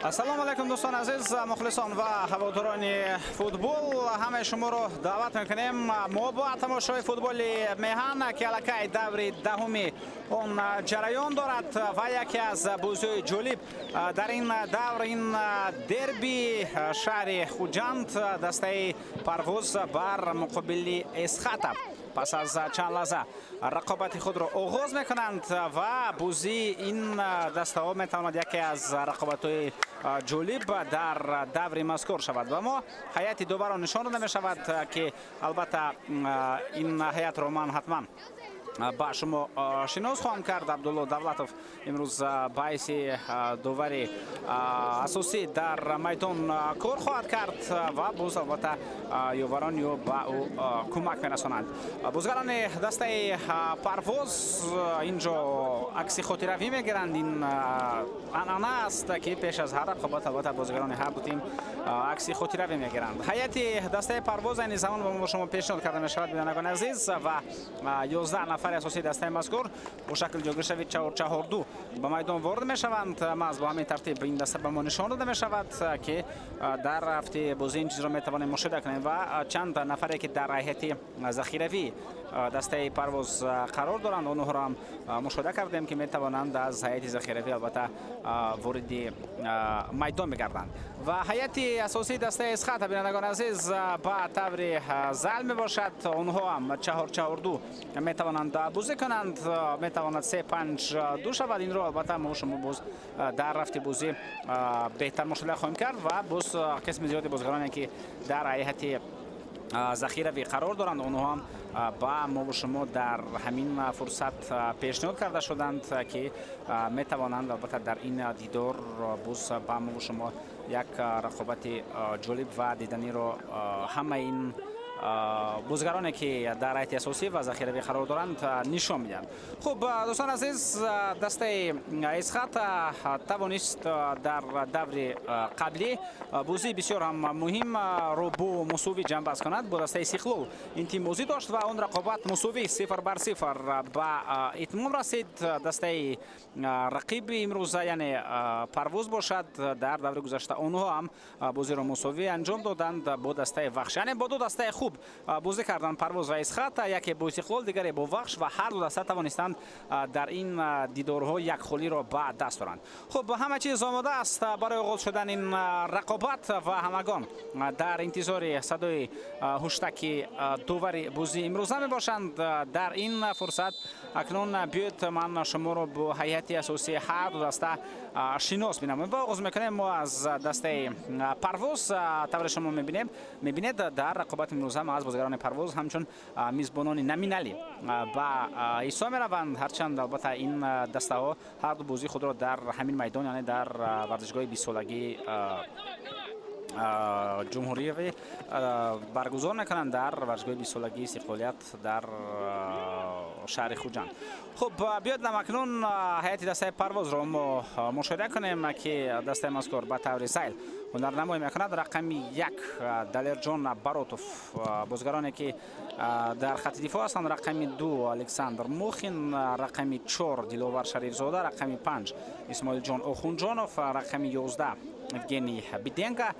Ассалому алайкум, дӯстони азиз, мухлисон ва ҳаводорони футбол. Ҳамаи шуморо даъват мекунем мо ба тамошои футболи меҳан, ки аллакай даври даҳуми он ҷараён дорад ва яке аз бозиҳои ҷолиб дар ин давр ин дерби шаҳри Хуҷанд, дастаи Парвоз бар муқобили Эсхата. Пас аз чанд лаҳза рақобати худро оғоз мекунанд ва бозии ин дастаҳо метавонад яке аз рақобатҳои ҷолиб дар даври мазкур шавад. Ва мо ҳайати доварон нишон дода мешавад, ки албатта ин ҳайатро ман ҳатман ба шумо шинос хоҳам кард. Абдулло Давлатов имрӯз ба ҳайси довари асосӣ дар майдон кор хоҳад кард ва боз албатта ёварон ё ба ӯ кӯмак мерасонанд. Бозигарони дастаи Парвоз инҷо акси хотиравӣ мегиранд. Ин анъана аст, ки пеш аз ҳар рақобат албатта бозигарони ҳар ду тим акси хотиравӣ мегиранд. Ҳайати дастаи Парвоз айни замон ба мо шумо пешниҳод карда мешавад, бинандагони азиз, ва 11 нафари асосии дастаи мазкур бо шакли ҷойгиршави 4-4-2 ба майдон ворид мешаванд. Маҳз бо ҳамин тартиб ин даста ба мо нишон дода мешавад, ки дар рафти бозӣ ин чизро метавонем мушоҳида кунем. Ва чанд нафаре, ки дар ҳайати захиравӣ дастаи Парвоз қарор доранд, онҳоро ҳам мушоҳида кардем, ки метавонанд аз ҳайати захиравӣ албатта вориди майдон мегарданд. Ва ҳайати асосии дастаи Эсхата, бинандагони азиз, ба таври зал мебошад. Онҳо ҳам 4-4-2 метавонанд бозӣ кунанд, метавонад 3-5-2 шавад. Инро албатта мо шумо боз дар рафти бозӣ беҳтар мушоҳида хоҳем кард. Ва боз қисми зиёди бозигароне, ки дар ҳайати Захиравӣ қарор доранд. Онҳо ҳам ба мову шумо дар ҳамин фурсат пешниҳод карда шуданд, ки метавонанд албатта дар ин дидор боз ба мову шумо як рақобати ҷолиб ва диданиро ҳамаи ин бозигароне, ки дар ҳайати асосӣ ва захиравӣ қарор доранд, нишон медиҳанд. Хуб, дӯстон азиз, дастаи Эсхат тавонист дар даври қаблӣ бозии бисёр ҳам муҳимро бо мусовӣ ҷамъбаст кунад. Бо дастаи Истиқлол ин тим бозӣ дошт ва он рақобат мусовӣ 0-0 ба итмом расид. Дастаи рақиби имрӯза, яъне Парвоз бошад, дар даври гузашта онҳо ҳам бозиро мусовӣ анҷом доданд бо дастаи Вахш. Яъне бо ду дастаи хуб бозӣ карданд Парвоз ва Эсхат, яке бо Истиқлол, дигаре бо Вахш, ва ҳар ду даста тавонистанд дар ин дидорҳо як холиро ба даст оранд. Хуб, ҳама чиз омода аст барои оғоз шудан ин рақобат ва ҳамагон дар интизори садои ҳуштаки довари бозии имрӯза мебошанд. Дар ин фурсат акнун биёед, ман шуморо бо ҳайати асосии ҳар ду даста шинос менамоем ва оғоз мекунем мо аз дастаи Парвоз. Тавре шумо мебинед, дар рақобати имрӯза аз бозигарони Парвоз ҳамчун мизбонони номиналӣ ба ҳисоб мераванд. Ҳарчанд албатта ин дастаҳо ҳар ду бозии худро дар ҳамин майдон, яъне дар варзишгоҳи 20-солагии ҷумҳуриявӣ баргузор мекунанд, дар варзишгоҳи 20-солагии истиқлолият дар шаҳри Хуҷанд. Хуб, биёед акнун ҳайати дастаи Парвозро мо мушоҳида кунем, ки дастаи мазкур ба таври зайл ҳунарнамоӣ мекунад. Рақами 1 Далерҷон Баротов, бозигароне, ки дар хати дифоъ ҳастанд, рақами 2 Александр Мухин, рақами 4 Диловар Шарифзода, рақами 5 Исмоилҷон Охунҷонов, рақами 11 Евгений Биденко.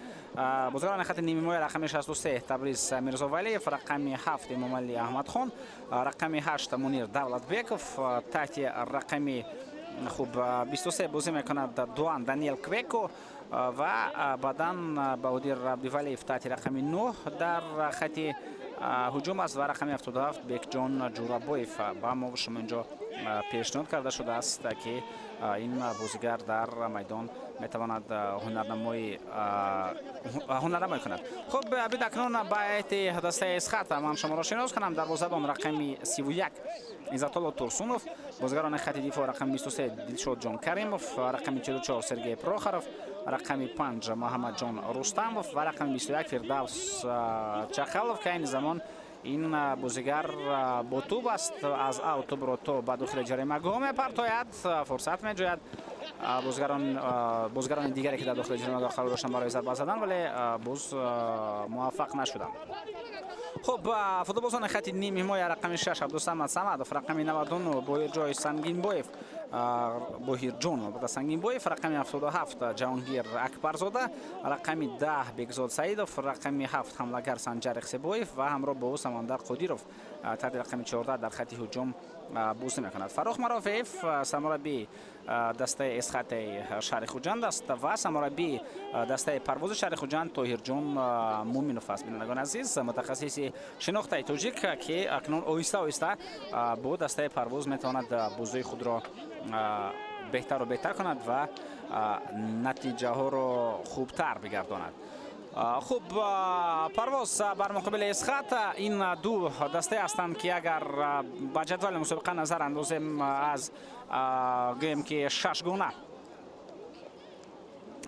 Бозигарони хати нимҳимоя: рақами 63 Табриз Мирзовалиев, рақами 7 Эмомалӣ Аҳмадхон, рақами 8 Мунир Давлатбеков, таҳти рақами, хуб, 23 бозӣ мекунад Дуан Даниел Квеко ва баъдан Баҳодир Абдивалиев таҳти рақами 9 дар хати ҳуҷум аст ва рақами 77 Бекҷон Ҷурабоев ба мо шумо инҷо пешниҳод карда шудааст, ки ин бозигар дар майдон метавонад ҳунарнамоӣ кунад. Хуб, биёед акнун ба ҳайати дастаи Эсхат ман шуморо шинос кунам. Дарвозабон рақами 31 Иззатулло Турсунов, бозигарони хати дифоъ: рақами 23 Дилшодҷон Каримов, рақами 44 Сергей Прохоров, рақами 5 Муҳаммадҷон Рустамов ва рақами 21 Фирдавс Чақалов, ки айни замон ин бозигар бо тӯб аст. Аз аут тӯбро то ба дохили ҷаримагоҳ мепартояд, фурсат меҷӯяд бозигарони дигаре, ки дар дохили ҷаримагоҳ қарор доштанд, барои зарба задан, вале боз муваффақ нашуданд. Хуб, футболбозони хати нимҳимоя: рақами 6 Абдусамад Самадов, рақами 99 Боҳирҷои Сангинбоев, Боҳирҷон албатта Сангинбоев, рақами 77 Ҷаҳонгир Акбарзода, рақами 10 Бекзод Саидов, рақами 7 ҳамлагар Санҷар Ихсибоев ва ҳамроҳ бо ӯ Самандар Қодиров таҳти рақами 14 дар хати ҳуҷум бозӣ мекунад. Фаррух Марофеев сармураббии дастаи Эсхатаи шаҳри Хуҷанд аст ва сармураббии дастаи Парвози шаҳри Хуҷанд Тоҳирҷон Муминов аст. Бинандагони азиз, мутахассиси шинохтаи тоҷик, ки акнун оҳиста оҳиста бо дастаи Парвоз метавонад бозии худро беҳтару беҳтар кунад ва натиҷаҳоро хубтар бигардонад. Хуб, Парвоз бар муқобили Эсхат. Ин ду дастае ҳастанд, ки агар ба ҷадвали мусобиқа назар андозем, аз гӯем, ки шашгона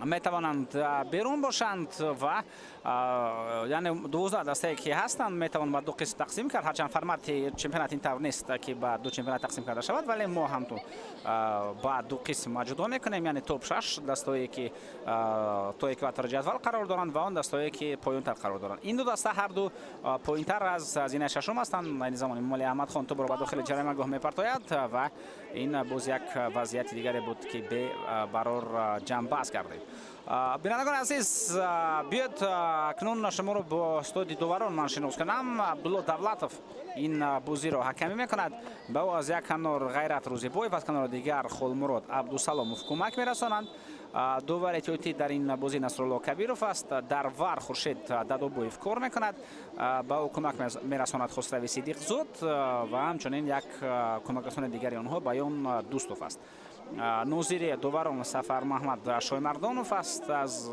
метавонанд берун бошанд ва яъне 12 дастае, ки ҳастанд, метавон ба ду қисм тақсим кард. Ҳарчанд формати чемпионат ин тавр нест, ки ба ду чемпионат тақсим карда шавад, вале мо ҳамтун ба ду қисм ҷудо мекунем, яъне топ шаш дастое, ки то экватори ҷадвал қарор доранд, ва он дастое, ки поёнтар қарор доранд. Ин ду даста ҳар ду поёнтар аз зинаи шашум ҳастанд. Айни замон Эмомалӣ Аҳмадхон тӯбро ба дохили ҷаримагоҳ мепартояд ва ин боз як вазъияти дигаре буд, ки бебарор ҷамъбаст гардид. Бинандагони азиз, биёед акнун шуморо бо истоди доварон ман шинос кунам. Абдулло Давлатов ин бозиро ҳакамӣ мекунад. Ба ӯ аз як канор Ғайрат Рӯзибоев, аз канори дигар Холмурод Абдусаломов кӯмак мерасонанд. Довари эҳтиётӣ дар ин бозӣ Насрулло Кабиров аст. Дар ВАР Хуршед Дадобоев кор мекунад. Ба ӯ кӯмак мерасонад Хусрави Сидиқзод ва ҳамчунин як кӯмакрасони дигари онҳо Баён Дӯстов аст. Нозири доварон Сафар Маҳмад Шоймардонов аст аз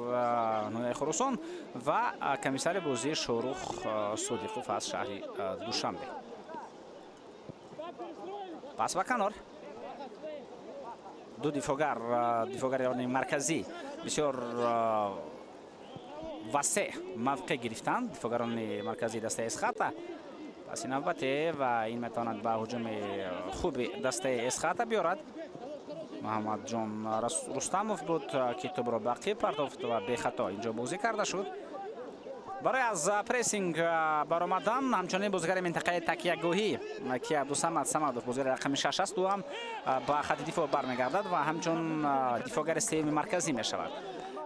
ноҳияи Хуросон ва комиссари бозӣ Шоҳрух Содиқов аз шаҳри Душанбе. Пас ба канор. Ду дифоъгар, дифоъгарони марказӣ бисёр васеъ мавқеъ гирифтанд, дифоъгарони марказии дастаи Эсхата. Паси навбате ва ин метавонад ба ҳуҷуми хуби дастаи Эсхата биёрад. Муҳаммадҷон Рустамов буд, ки тӯбро ба ақиб партофт ва бехато инҷо бозӣ карда шуд. Барои аз прессинг баромадан ҳамчунин бозигари минтақаи такягоҳӣ, ки Абдусамад Самадов, бозигари рақами 6 аст, ӯ ҳам ба хати дифоъ бармегардад ва ҳамчун дифоъгари сеюми марказӣ мешавад.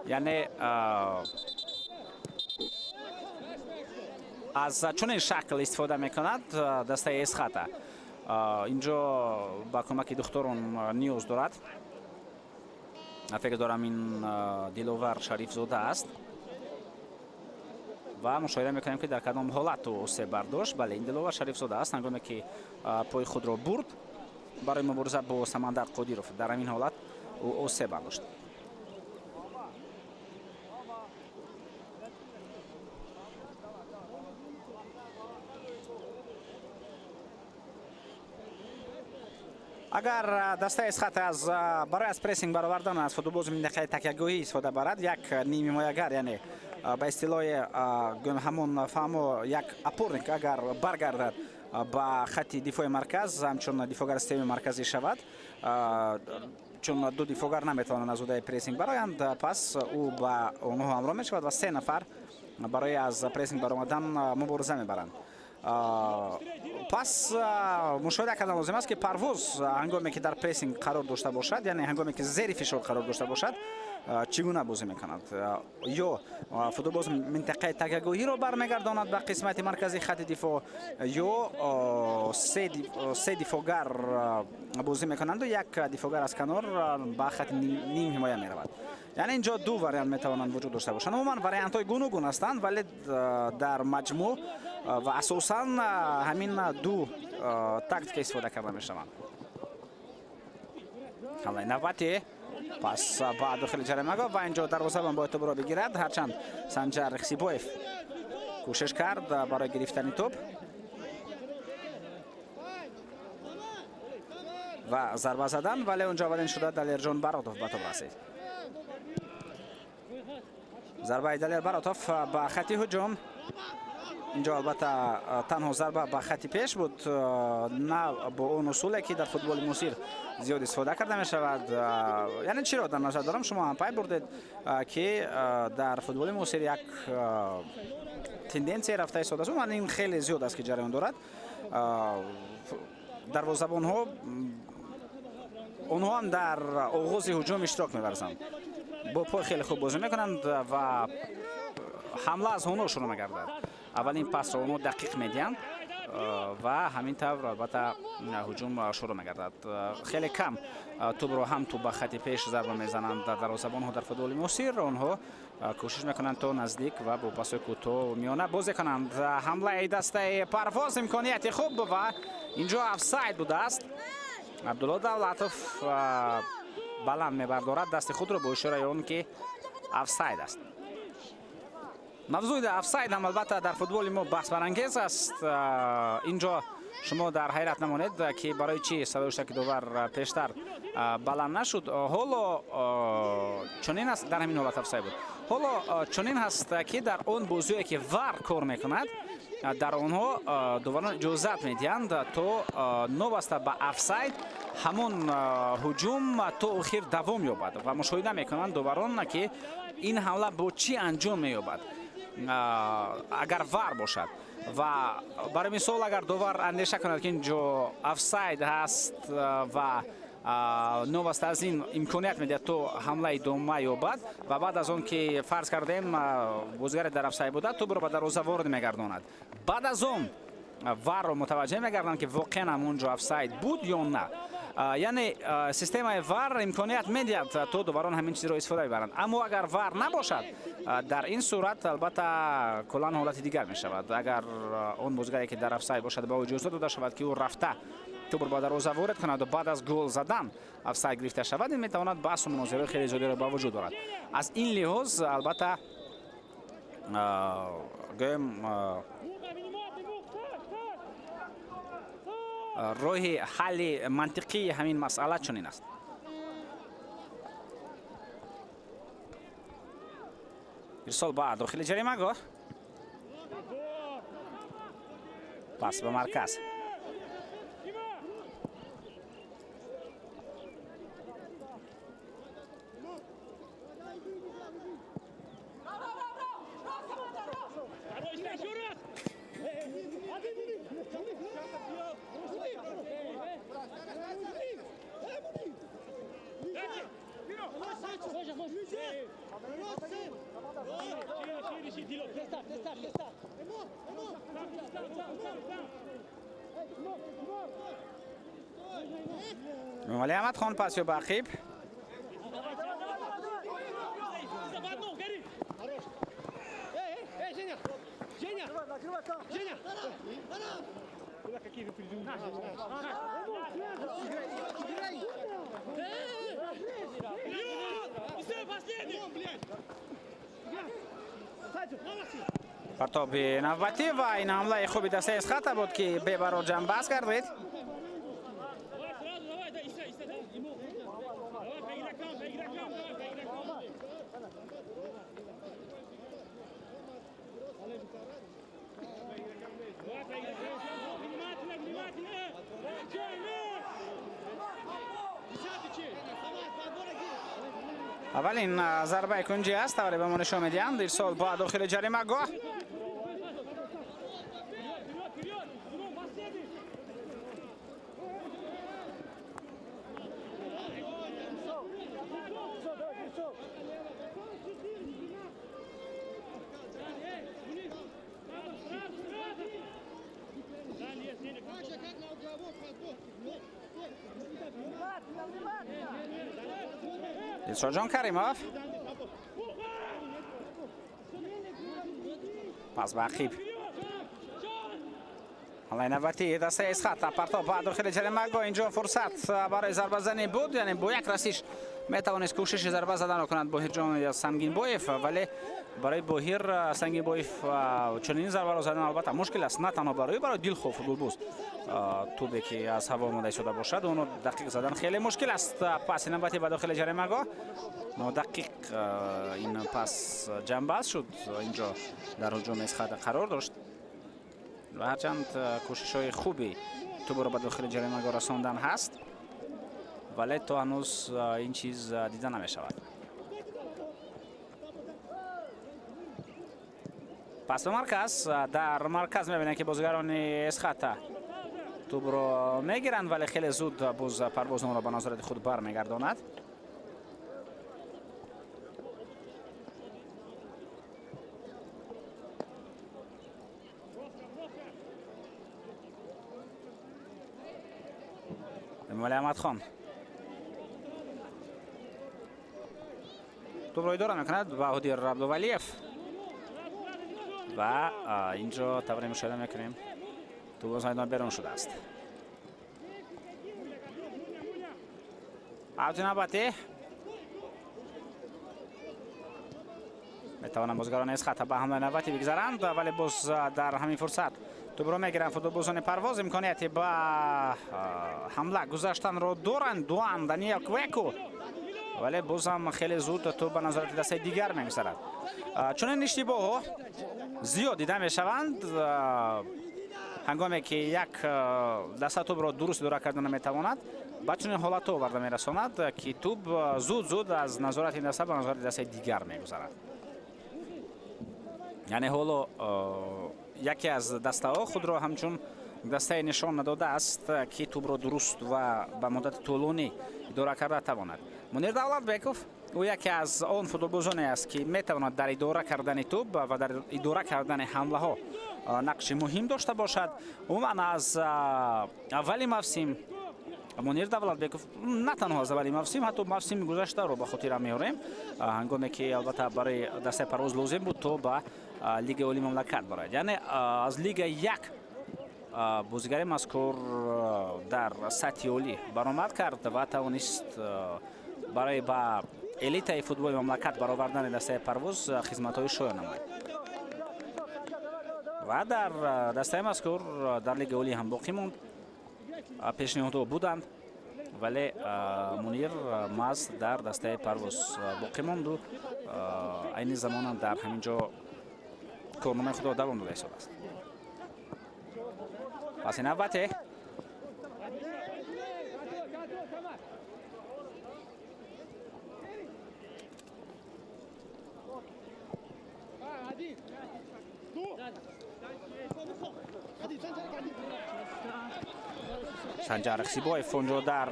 Яъне аз чунин шакл истифода мекунад дастаи Эсхата. Инҷо ба кӯмаки духторон ниёз дорад. Фикр дорам, ин Диловар Шарифзода аст ва мушоҳида мекунем, ки дар кадом ҳолат ӯ осеб бардошт. Бале, ин Диловар Шарифзода аст, ҳангоме ки пои худро бурд барои мубориза бо Самандар Қодиров, дар ҳамин ҳолат ӯ осеб бардошт. Агар дастаи Эсхата аз барои аз прессинг баровардан аз футболбози минтақаи такягоҳӣ истифода барад, як нимҳимоягар, яъне ба истилоҳи ҳамон фаҳмо, як опорник, агар баргардад ба хати дифои марказ, ҳамчун дифоъгари сеюми марказӣ шавад, чун ду дифоъгар наметавонанд аз уҳдаи прессинг бароянд, пас ӯ ба онҳо ҳамроҳ мешавад ва се нафар барои аз прессинг баромадан мубориза мебаранд. Пас мушоҳида кардан лозим аст, ки Парвоз ҳангоме ки дар прессинг қарор дошта бошад, яъне ҳангоме ки зери фишор қарор дошта бошад, чӣ гуна бозӣ мекунад: ё футболбоз минтақаи такягоҳиро бармегардонад ба қисмати марказии хати дифоъ, ё се дифоъгар бозӣ мекунанду як дифоъгар аз канор ба хати ним ҳимоя меравад. Яъне инҷо ду вариант метавонанд вуҷуд дошта бошанд. Умуман вариантҳои гуногун ҳастанд, вале дар маҷмӯъ ва асосан ҳамин ду тактика истифода карда мешаванд. Ҳамлаи навбатӣ, пас ба дохили ҷаримагоҳ ва инҷо дарвозабон бояд тӯбро бигирад, ҳарчанд Санҷар Хсибоев кӯшиш кард барои гирифтани тӯб ва зарба задан, вале онҷо аввалин шуда Далерҷон Баротов ба тӯб расид. Зарбаи Далер Баротов ба хати ҳуҷум. Инҷо албатта танҳо зарба ба хати пеш буд, на бо он усуле, ки дар футболи муосир зиёд истифода карда мешавад. Яъне чиро дар назар дорам, шумо ҳам пай бурдед, ки дар футболи муосир як тенденсия рафта истодааст. Умуман ин хеле зиёд аст, ки ҷараён дорад. Дарвозабонҳо, онҳо ҳам дар оғози ҳуҷум иштирок меварзанд, бо пой хеле хуб бозӣ мекунанд ва ҳамла аз онҳо шурӯъ мегардад. Аввалин пасро онҳо дақиқ медиҳанд ва ҳамин тавр албатта ҳуҷум шурӯъ мегардад. Хеле кам тӯбро ҳам тӯб ба хати пеш зарба мезананд дарвозабонҳо дар футболи муосир. Онҳо кӯшиш мекунанд, то наздик ва бо пасҳои кӯтоҳ, миёна бозӣ кунанд. Ҳамлаи дастаи Парвоз, имконияти хуб ва инҷо офсайд будааст. Абдулло Давлатов баланд мебардорад дасти худро бо ишораи он ки офсайд аст. Мавзӯи офсайд ҳам албатта дар футболи мо баҳсбарангез аст. Инҷо шумо дар ҳайрат намонед, ки барои чӣ садои ҳуштаки довар пештар баланд нашуд. Ҳоло чунин аст, дар ҳамин ҳолат офсайд буд. Ҳоло чунин ҳаст, ки дар он бозиҳое, ки ВАР кор мекунад, дар онҳо доварон иҷозат медиҳанд, то новаста ба офсайд ҳамон ҳуҷум то охир давом ёбад ва мушоҳида мекунанд доварон, ки ин ҳамла бо чӣ анҷом меёбад, агар ВАР бошад. Ва барои мисол, агар довар андеша кунад, ки инҷо офсайд ҳаст ва новаста аз ин имконият медиҳад, то ҳамла идома ёбад, ва баъд аз он ки, фарз кардем, бозигаре дар офсайд буда, тӯбро ба дарвоза ворид мегардонад, баъд аз он ВАРро мутаваҷҷеҳ мегарданд, ки воқеан ҳамон ҷо офсайд буд ё на. Яъне системаи ВАР имконият медиҳад, то доварон ҳамин чизро истифода мебаранд. Аммо агар ВАР набошад, дар ин сурат албатта куллан ҳолати дигар мешавад. Агар он бозигаре, ки дар офсайд бошад, ба ӯ иҷоза дода шавад, ки ӯ рафта тӯбро ба дарвоза ворид кунад ва баъд аз гол задан офсайд гирифта шавад, ин метавонад баҳсу мунозираи хеле зиёдеро ба вуҷуд орад. Аз ин лиҳоз, албатта, гӯем, роҳи ҳалли мантиқии ҳамин масъала чунин аст. Ирсол ба дохили ҷаримагоҳ, пас ба марказ. Эмомалӣ Аҳмадхон пас ё ба ақиб. Партоби навбатӣ ва ин ҳамлаи хуби дастаи Эсхата буд, ки бебарор ҷамъбаст гардид. Аввалин зарбаи кунҷӣ аст, тавре ба мо нишон медиҳанд. Ирсол ба дохили ҷаримагоҳ. Дилшодҷон Каримов пас ба ақиб. Ҳамлаи навбатии дастаи Эсхата, партоб ба дохили ҷаримагоҳ. Инҷо фурсат барои зарбазанӣ буд, яъне бо як расиш метавонист кӯшиши зарба заданро кунад Боҳирҷон Сангинбоев, вале барои Боҳир Сангинбоев чунин зарбаро задан албатта мушкил аст, на танҳо барои барои дилхоҳ футболбоз. Тӯбе ки аз ҳаво омода истода бошад, онро дақиқ задан хеле мушкил аст. Паси навбатӣ ба дохили ҷаримагоҳ, нодақиқ ин пас ҷамъбаст шуд. Инҷо дар ҳуҷуми Эсхата қарор дошт ва ҳарчанд кӯшишҳои хуби тӯбро ба дохили ҷаримагоҳ расондан ҳаст, вале то ҳанӯз ин чиз дида намешавад. Пас ба марказ. Дар марказ мебинем, ки бозигарони Эсхата тӯбро мегиранд, вале хеле зуд боз Парвоз онро ба назорати худ бармегардонад. Эмомалӣ Аҳмадхон тӯбро идора мекунад Баҳодир Абдувалиев ва инҷо тавре мушоҳида мекунем, тӯб аз майдон берун шудааст. Аути навбатӣ метавонанд бозигарони Эсхата ба ҳамлаи навбатӣ бигзаранд, вале боз дар ҳамин фурсат тӯбро мегиранд футболбозони Парвоз. Имконияти ба ҳамла гузаштанро доранд Дуан Даниел Квеку, вале боз ҳам хеле зуд тӯб ба назорати дастаи дигар мегузарад. Чунин иштибоҳҳо зиёд дида мешаванд, ҳангоме ки як даста тӯбро дуруст идора карда наметавонад, ба чунин ҳолатҳо оварда мерасонад, ки тӯб зуд зуд аз назорати ин даста ба назорати дастаи дигар мегузарад. Яъне ҳоло яке аз дастаҳо худро ҳамчун дастае нишон надодааст, ки тӯбро дуруст ва ба муддати тӯлонӣ идора карда тавонад. Мунир Давлатбеков, ӯ яке аз он футболбозоне аст, ки метавонад дар идора кардани тӯб ва дар идора кардани ҳамлаҳо нақши муҳим дошта бошад. Умуман, аз аввали мавсим Мунир Давлатбеков, на танҳо аз аввали мавсим, ҳатто мавсими гузаштаро ба хотира меорем, ҳангоме ки албатта барои дастаи Парвоз лозим буд, то ба Лигаи Олии мамлакат барояд, яъне аз Лига як. Бозигари мазкур дар сатҳи олӣ баромад кард ва тавонист барои ба элитаи футболи мамлакат баровардани дастаи Парвоз хизматҳои шоён намояд. Ва дар дастаи мазкур дар лигаи олӣ ҳам боқӣ монд. Пешниҳодҳо буданд, вале Мунир маҳз дар дастаи Парвоз боқӣ монду айни замонам дар ҳамин ҷо корномаи худро давом дода истодааст. Паси навбате Санҷар Хсибоев онҷо дар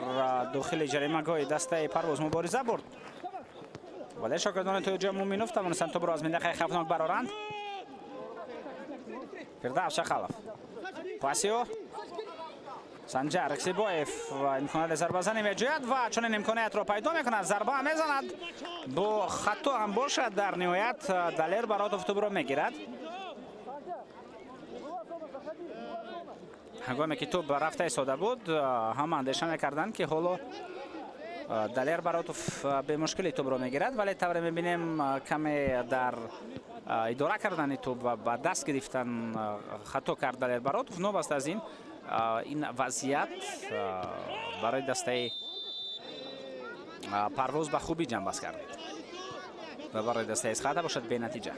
дохили ҷаримагоҳи дастаи Парвоз мубориза бурд, вале шогирдони Тоҷа Муминов тавонистанд тӯбро аз минтақаи хавфнок бароранд. Фирдавс Шақалов, пасио Санҷар Хсибоев имконияти зарбазанӣ меҷӯяд ва чунин имкониятро пайдо мекунад, зарба мезанад, бо хато ҳам бошад, дар ниҳоят Далер Баротов тӯбро мегирад. Ҳангоме ки тӯб рафта истода буд, ҳама андеша мекарданд, ки ҳоло Далер Баротов бемушкили тӯбро мегирад, вале тавре мебинем, каме дар идора кардани тӯб ва ба даст гирифтан хато кард Далер Баротов. Новобаста аз ин, ин вазъият барои дастаи Парвоз ба хубӣ ҷамъбаст гардид ва барои дастаи Эсхата бошад бенатиҷа.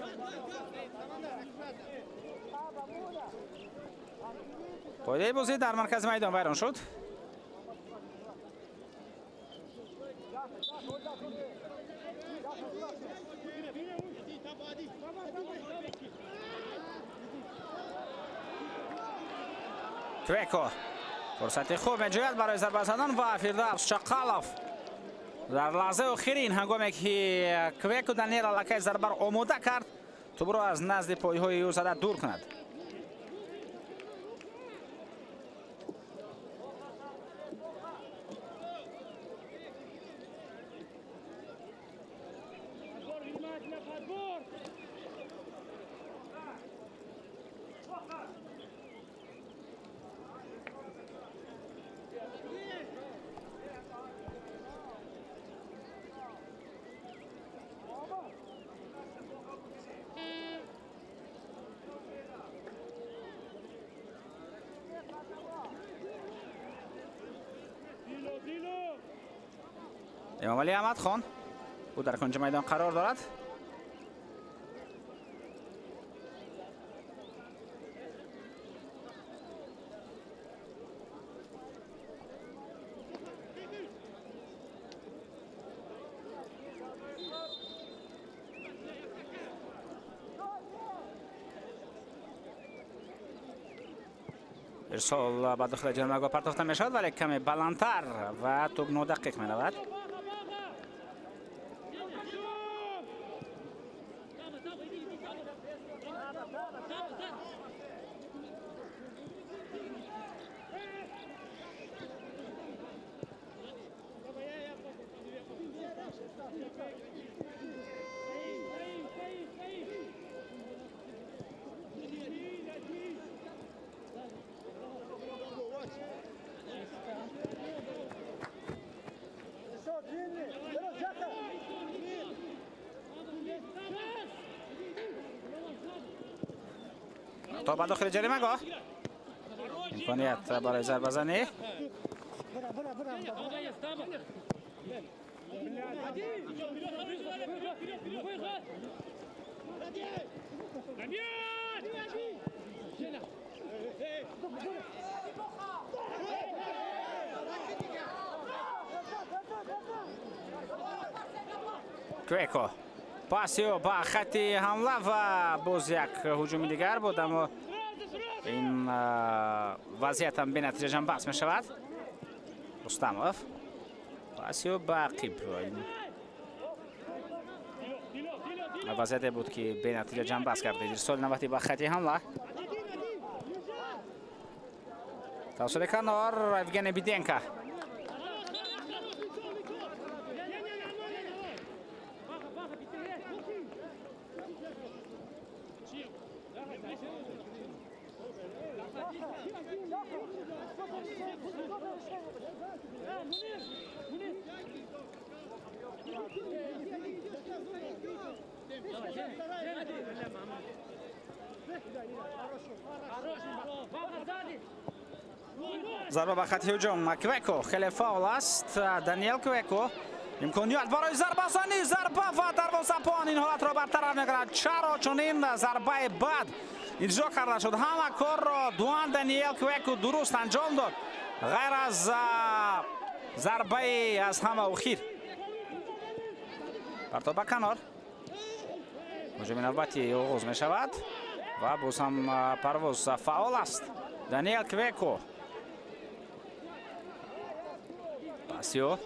Қоидаи бозӣ дар маркази майдон вайрон шуд. Квеко фурсати хуб меҷӯяд барои зарба задан ва Фирдавс Шақалов дар лаҳзаи охирин, ҳангоме ки Квеко Даниел аллакай зарбаро омода кард, тӯбро аз назди пойҳои ӯ зада дур кунад. Эмомалӣ Аҳмадхон, ӯ дар кунҷи майдон қарор дорад. Ирсол ба дохили ҷаримагоҳ партофта мешавад, вале каме баландтар ва тӯб нодақиқ меравад. То ба дохили ҷаримагоҳ, имконият барои зарбазанӣ. Квеко пасио ба хатти ҳамла ва боз як ҳуҷуми дигар буд, аммо ин вазъият ҳам бенатиҷа ҷамъбаст мешавад. Рустамов пасио ба ақиб. Вазъияте буд, ки бенатиҷа ҷамъбаст гардид. Ирсоли навбатӣ ба хатти ҳамла тавассути канор Евгений Биденко. Зарба ба хати ҳуҷум. Квеко хеле фаъол аст. Даниел Квеко имконият барои зарбазанӣ, зарба ва дарвозабон ин ҳолатро бартараф мекунад. Чаро чунин зарбаи бад иҷро карда шуд? Ҳама корро Дуан Даниел Квеко дуруст анҷом дод, ғайр аз зарбаи аз ҳама охир. Партоб ба канор. Ҳуҷуми навбатӣ оғоз мешавад ва боз ҳам парвоз фаъол аст. Даниел Квеко пасиё,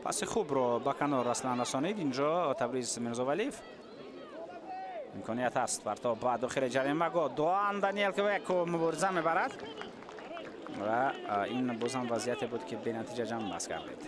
паси хубро ба канор аслан расонид. Инҷо Табриз Мирзовалиев имконият аст. Партоб ба дохили ҷаримагоҳ. Дуан Даниел Квеко мубориза мебарад ва ин боз ҳам вазъияте буд, ки бенатиҷа ҷамъбаст гардид.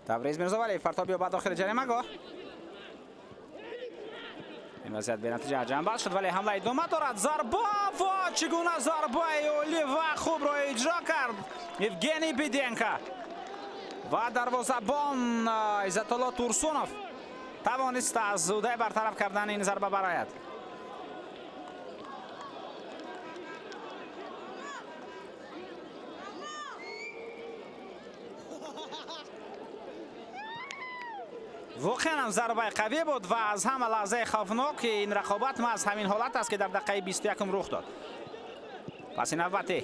Табриз Мирзовалиев партоб ба дохили ҷаримагоҳ. Ин вазъият бенатиҷа ҷамъбаст шуд, вале ҳамла идома дорад. Зарба ва чӣ гуна зарбаи олӣ ва хубро иҷро кард Евгений Биденко ва дарвозабон Иззатулло Турсунов тавонист аз ӯҳдаи бартараф кардани ин зарба барояд. Воқеан ҳам зарбаи қавӣ буд ва аз ҳама лаҳзаи хавфнок ин рақобат маҳз ҳамин ҳолат аст, ки дар дақиқаи 21 рух дод. Паси навбатӣ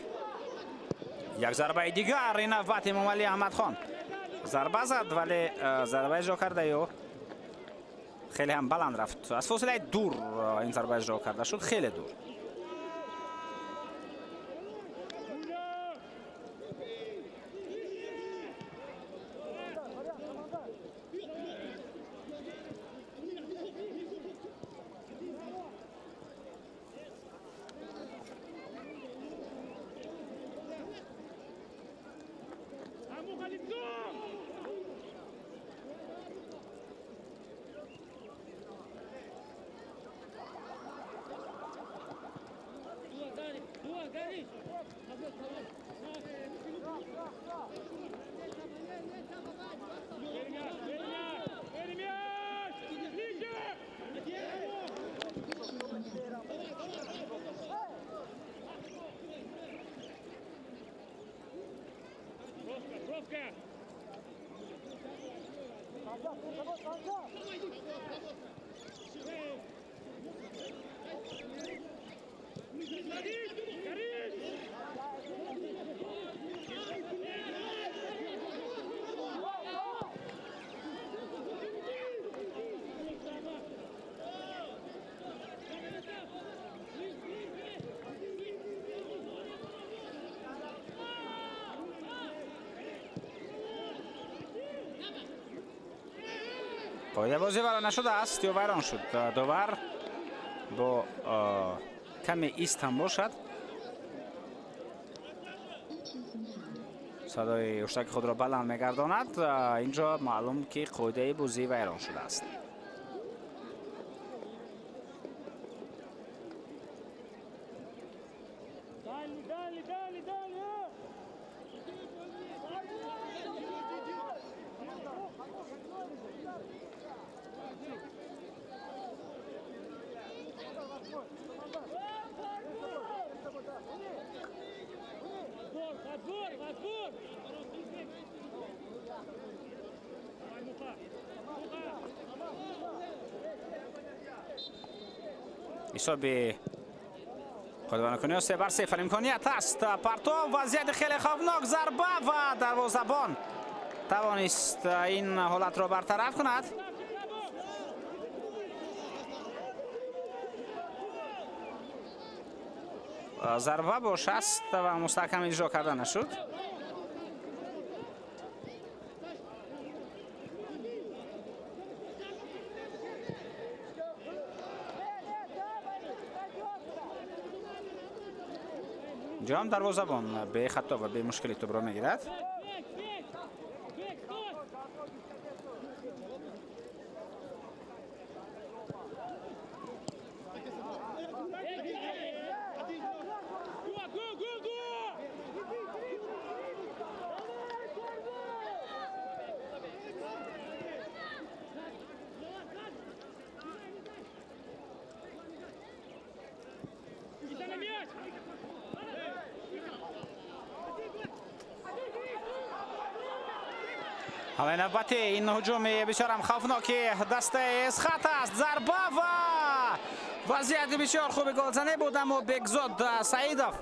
як зарбаи дигар, ин навбат Эмомалӣ Аҳмадхон зарба зад, вале зарба иҷро кардаи ӯ хеле ҳам баланд рафт. Аз фосилаи дур ин зарба иҷро карда шуд, хеле дур. Қоидаи бозӣ вайрон нашудааст ё вайрон шуд? Довар бо каме ист ҳам бошад садои ҳуштаки худро баланд мегардонад. Инҷо маълум, ки қоидаи бозӣ вайрон шудааст. Ҳисоби қоидавайронкуниҳо 3-0. Имконият ҳаст, партов, вазъияти хеле хавфнок, зарба ва дарвозабон тавонист ин ҳолатро бартараф кунад. Зарба бо шаст ва мустаҳкам иҷро карда нашуд. Инҷо ҳам дарвозабон бехато ва бемушкили тӯбро мегирад. Ҳамлаи навбатӣ, ин ҳуҷуми бисёрам хавфноки дастаи Эсхата аст. Зарба ва вазъияти бисёр хуби голзанӣ буд, аммо Бекзод Саидов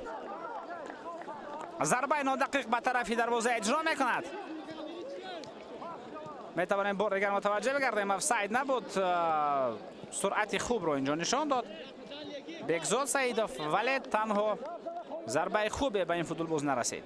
зарбаи нодақиқ ба тарафи дарвоза иҷро мекунад. Метавонем бор дигар мутаваҷҷеҳ бигардем, офсайд набуд, суръати хубро инҷо нишон дод Бекзод Саидов, вале танҳо зарбаи хубе ба ин футболбоз нарасид.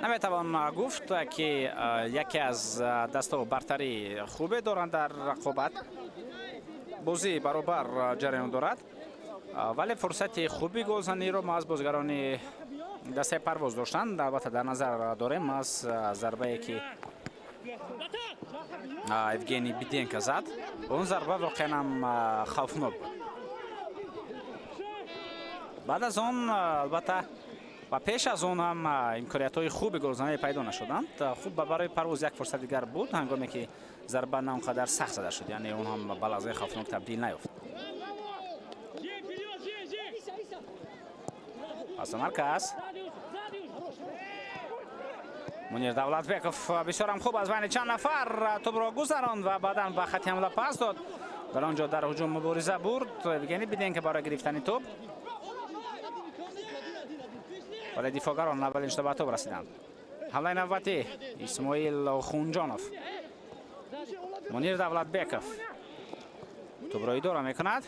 Наметавон гуфт, ки яке аз дастаҳо бартарии хубе доранд дар рақобат. Бозӣ баробар ҷараён дорад, вале фурсати хуби голзаниро мо аз бозигарони дастаи Парвоз доштанд. Албатта, дар назар дорем аз зарбае, ки Евгений Биденко зад. Он зарба воқеан ҳам хавфнок буд. Баъд аз он, албатта, ва пеш аз он ҳам имкониятҳои хуби голзанӣ пайдо нашуданд. Хуб, барои Парвоз як фурсат дигар буд, ҳангоме ки зарба на он қадар сахт зада шуд, яъне он ҳам ба лаҳзаи хавфнок табдил наёфт. Пас марказ Мунир Давлатбеков бисёрам хуб аз байни чанд нафар тӯбро гузаронд ва баъдан ба хати ҳамла пас дод. Дар он ҷо дар ҳуҷум мубориза бурд Евгений Биденко барои гирифтани тӯб, вале дифоъгарон аввалин шуда ба тӯб расиданд. Ҳамлаи навбатӣ, Исмоил Хунҷонов, Мунир Давлатбеков тӯбро идора мекунад.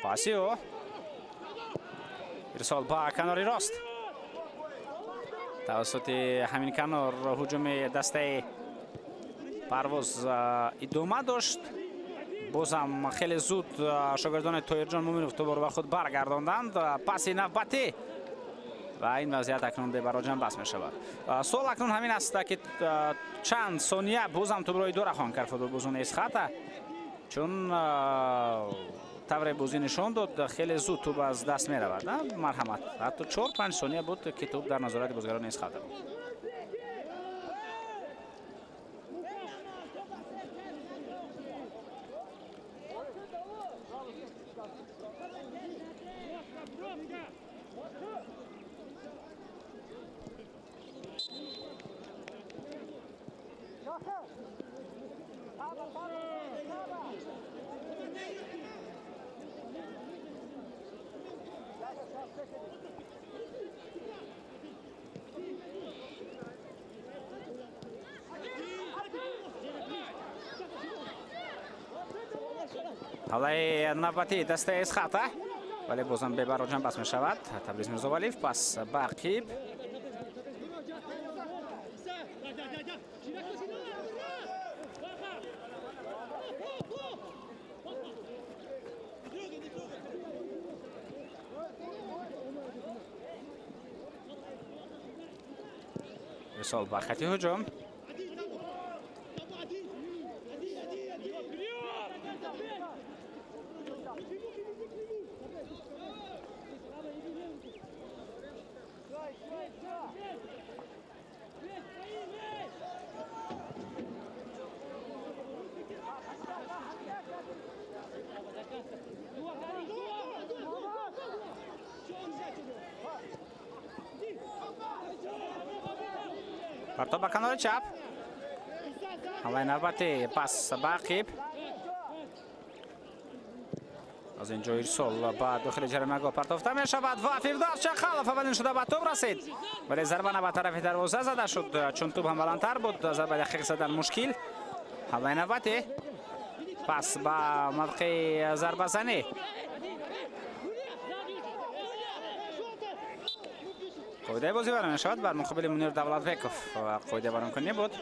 Паси ӯ, ирсол ба канори рост. Тавассути ҳамин канор ҳуҷуми дастаи Парвоз идома дошт. Бозам хеле зуд шогирдони Тоирҷон Муминов тӯбро ба худ баргардонданд. Паси навбатӣ ва ин вазъият акнун бебароҷам бас мешавад. Суол акнун ҳамин аст, ки чанд сония бозам тӯбро идора хоҳанд кард футболбозони Эсхата, чун тавре бозӣ нишон дод, хеле зуд тӯб аз даст меравад. Марҳамат, ҳатто 4-5 сония буд, ки тӯб дар назорати бозигарони Эсхата буд. Ҳамлаи навбатии дастаи Эсхата, вале бозам бебароҷам бас мешавад. Табриз Мирзовалиев пас ба ақиб. Ирсол ба хати ҳуҷум. Партоб ба канори чап. Ҳамлаи навбатӣ, пас ба ақиб. Аз ин ҷо ирсол ба дохили ҷаримагоҳ партофта мешавад ва Фирдавс Чақалов аввалин шуда ба тӯб расид, вале зарба на ба тарафи дарвоза зада шуд, чун тӯб ҳам баландтар буд, зарба дақиқ задан мушкил. Ҳамлаи навбатӣ пас ба мавқеи зарбазанӣ. Қоидаи бозӣ вайрон мешавад бар муқобили Мунир Давлатбеков. Қоида вайронкунӣ буд.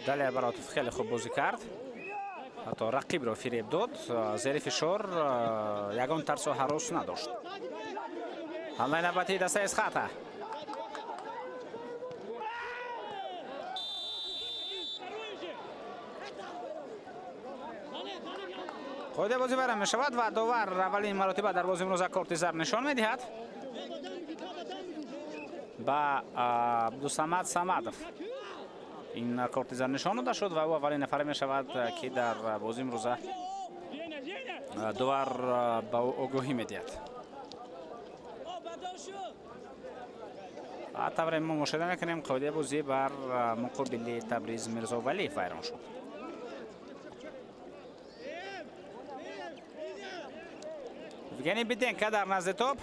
Далер Баротов хеле хуб бозӣ кард, ҳатто рақибро фиреб дод, зери фишор ягон тарсу ҳарос надошт. Ҳамлаи навбатии дастаи Эсхата. Қоидаи бозӣ вайрон мешавад ва довар аввалин маротиба дар бозии имрӯза корти зард нишон медиҳад ба Абдусамад Самадов. Ин корти зард нишон дода шуд ва ӯ аввалин нафаре мешавад, ки дар бозии имрӯза довар ба ӯ огоҳӣ медиҳад. Тавре мо мушоҳида мекунем, қоидаи бозӣ бар муқобили Табриз Мирзовалиев вайрон шуд. Евгений Биденко дар назди топ.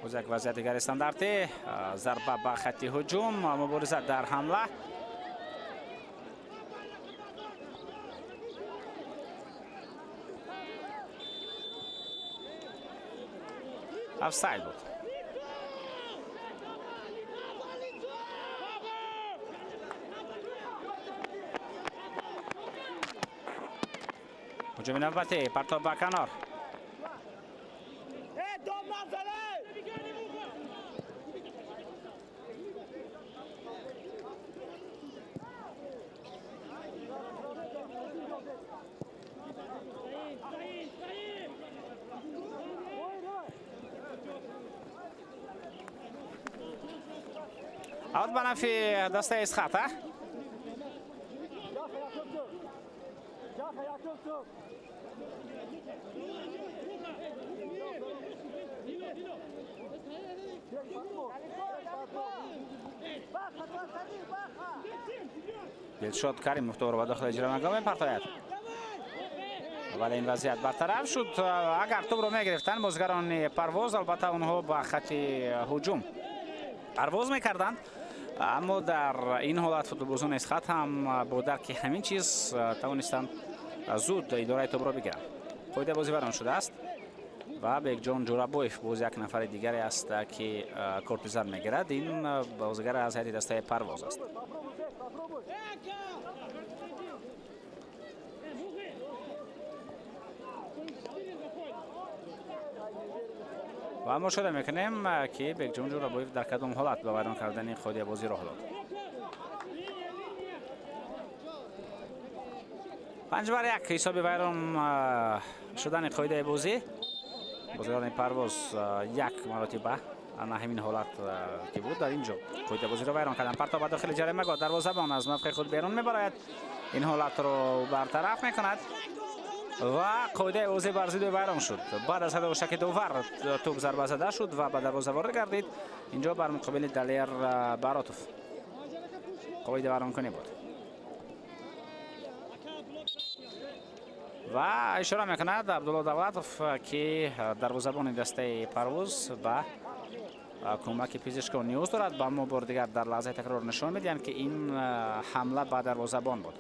Боз як вазъияти дигари стандартӣ, зарба ба хатти ҳуҷум, мубориза дар ҳамла. Офсайд буд. Ҳуҷуми навбатӣ, партоб ба канор. Аут ба нафи дастаи Эсхата. Дилшод Каримов тӯбро ба дохили ҷаримагоҳ мепартояд, вале ин вазъият бартараф шуд. Агар тӯбро мегирифтанд бозигарони Парвоз, албатта онҳо ба хатти ҳуҷум парвоз мекарданд, аммо дар ин ҳолат футболбозони Эсхат ҳам бо дарки ҳамин чиз тавонистанд зуд идораи тӯбро бигиранд. Қоидаи бозӣ вайрон шудааст ва Бекҷон Ҷурабоев боз як нафари дигаре аст, ки корти зард мегирад. Ин бозигар аз ҳайати дастаи Парвоз аст. Ва мушоҳида мекунем, ки Бекҷон Ҷурабоев дар кадом ҳолат ба вайрон кардани қоидаи бозӣ роҳ дод. 5-1 ҳисоби вайрон шудани қоидаи бозӣ. Бозигарони Парвоз як маротиба ана ҳамин ҳолат ки буд дар ин ҷо қоидаи бозиро вайрон карданд. Партоб ба дохили ҷаримагоҳ, дарвозабон аз мавқеи худ берун мебарояд, ин ҳолатро бартараф мекунад ва қоидаи бозӣ бар зидди вайрон шуд. Баъд аз ҳадошаки довар тӯб зарба зада шуд ва ба дарвоза ворид гардид. Инҷо бар муқобили Далер Баротов қоида вайронкунӣ буд ва ишора мекунад Абдулло Давлатов, ки дарвозабони дастаи Парвоз ба кӯмаки пизишкон ниёз дорад. Ба мо бори дигар дар лаҳзаи такрор нишон медиҳанд, ки ин ҳамла ба дарвозабон буд.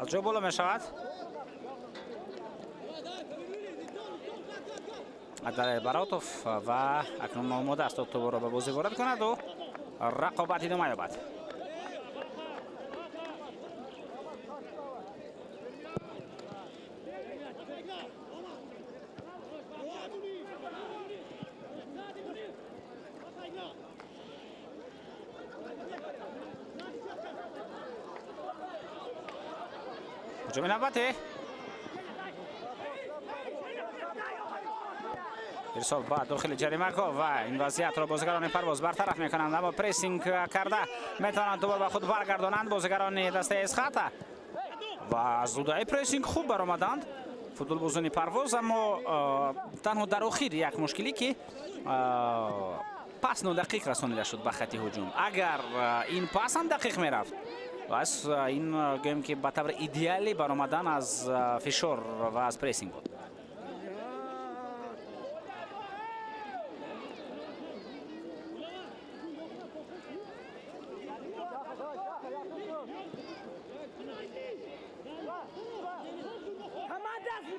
Аз ҷо боло мешавад. Далер Баротов ва акнун омода аст то тӯбро ба бозӣ ворид кунад ва рақобат идома ёбад. ҳуҷуми навбатӣ. Ирсол ба дохили ҷаримагоҳ ва ин вазъиятро бозигарони Парвоз бартараф мекунанд, аммо прессинг карда метавонанд дубор ба худ баргардонанд бозигарони дастаи Эсхата ва аз зудаи прессинг хуб баромаданд футболбозони Парвоз, аммо танҳо дар охир як мушкилӣ, ки пас нодақиқ расонида шуд ба хати ҳуҷум. Агар ин пас ҳам дақиқ мерафт, пас ин гӯем ки ба таври идеалӣ баромадан аз фишор ва аз прессинг буд.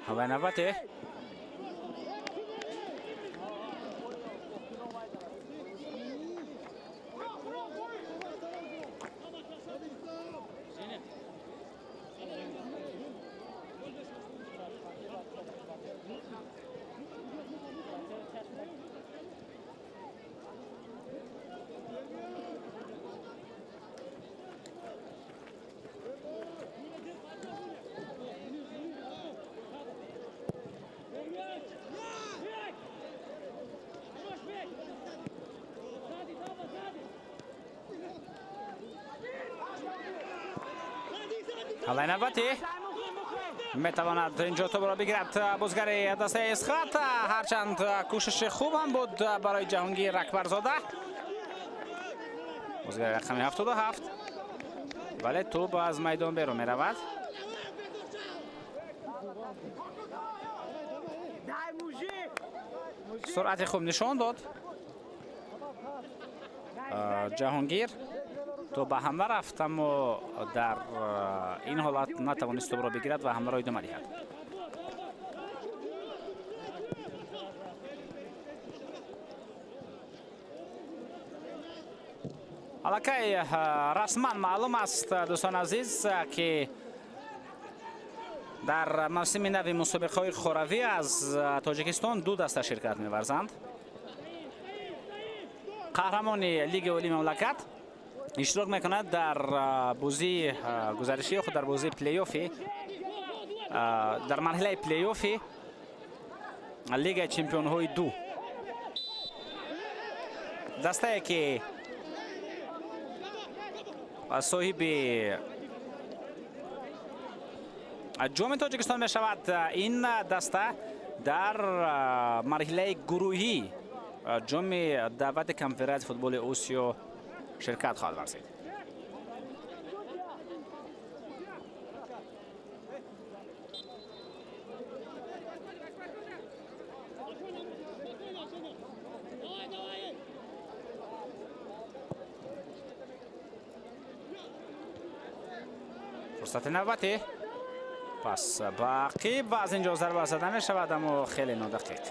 ҳамлаи навбатӣ. ҳамлаи навбатӣ. Метавонад инҷо тӯбро бигирад бозигари дастаи Эсхата, ҳарчанд кӯшиши хуб ҳам буд барои Ҷаҳонгир Акбарзода, бозигари рақами 77, вале тӯб аз майдон берун меравад. Суръати хуб нишон дод Ҷаҳонгир, то ба ҳамла рафт, аммо дар ин ҳолат натавонист тӯбро бигирад ва ҳамларо идома диҳад. Аллакай расман маълум аст, дӯстони азиз, ки дар мавсими нави мусобиқаҳои хоравӣ аз Тоҷикистон ду даста ширкат меварзанд. Қаҳрамони Лигаи олии мамлакат иштирок мекунад дар бозии гузаришии худ дар бозии плей-оффи, дар марҳилаи плей-оффи Лигаи чемпионҳои ду. Дастае ки соҳиби ҷоми Тоҷикистон мешавад, ин даста дар марҳилаи гурӯҳӣ ҷоми даъвати конфедератсияи футболи Осиё ширкат хоҳад варзид. Фурсати навбатӣ. Пас ба ақиб ва аз инҷо зарба зада мешавад, аммо хеле нодақиқ.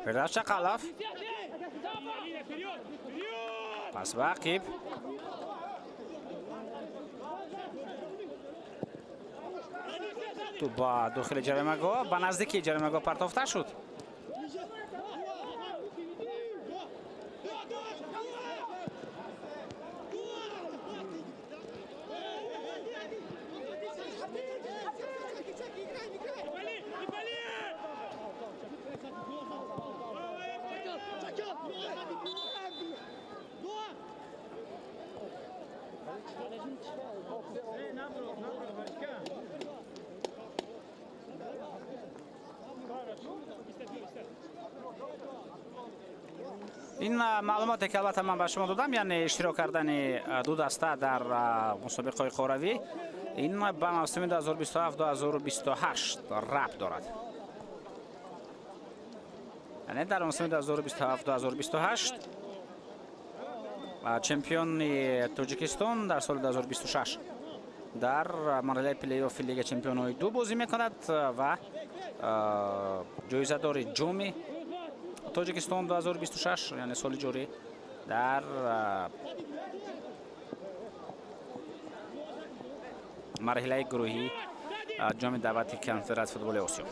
Фирдавс Чақалов. Пас ба ақиб. Тӯб ба дохили ҷаримагоҳ, ба наздикии ҷаримагоҳ партофта шуд. Ин маълумоте, ки албатта ман ба шумо додам, яъне иштирок кардани ду даста дар мусобиқаҳои қорравӣ, ин ба мавсими 2027-2028 рабт дорад. Яъне дар мавсими 2027-2028 чемпиони Тоҷикистон дар соли 2026 дар марҳилаи плей-оффи Лига чемпионҳои ду бозӣ мекунад ва ҷоизадори Ҷоми Тоҷикистон 2026, яъне соли ҷорӣ, дар марҳилаи гурӯҳии Ҷоми даъвати Конфедератсияи футболи Осиё.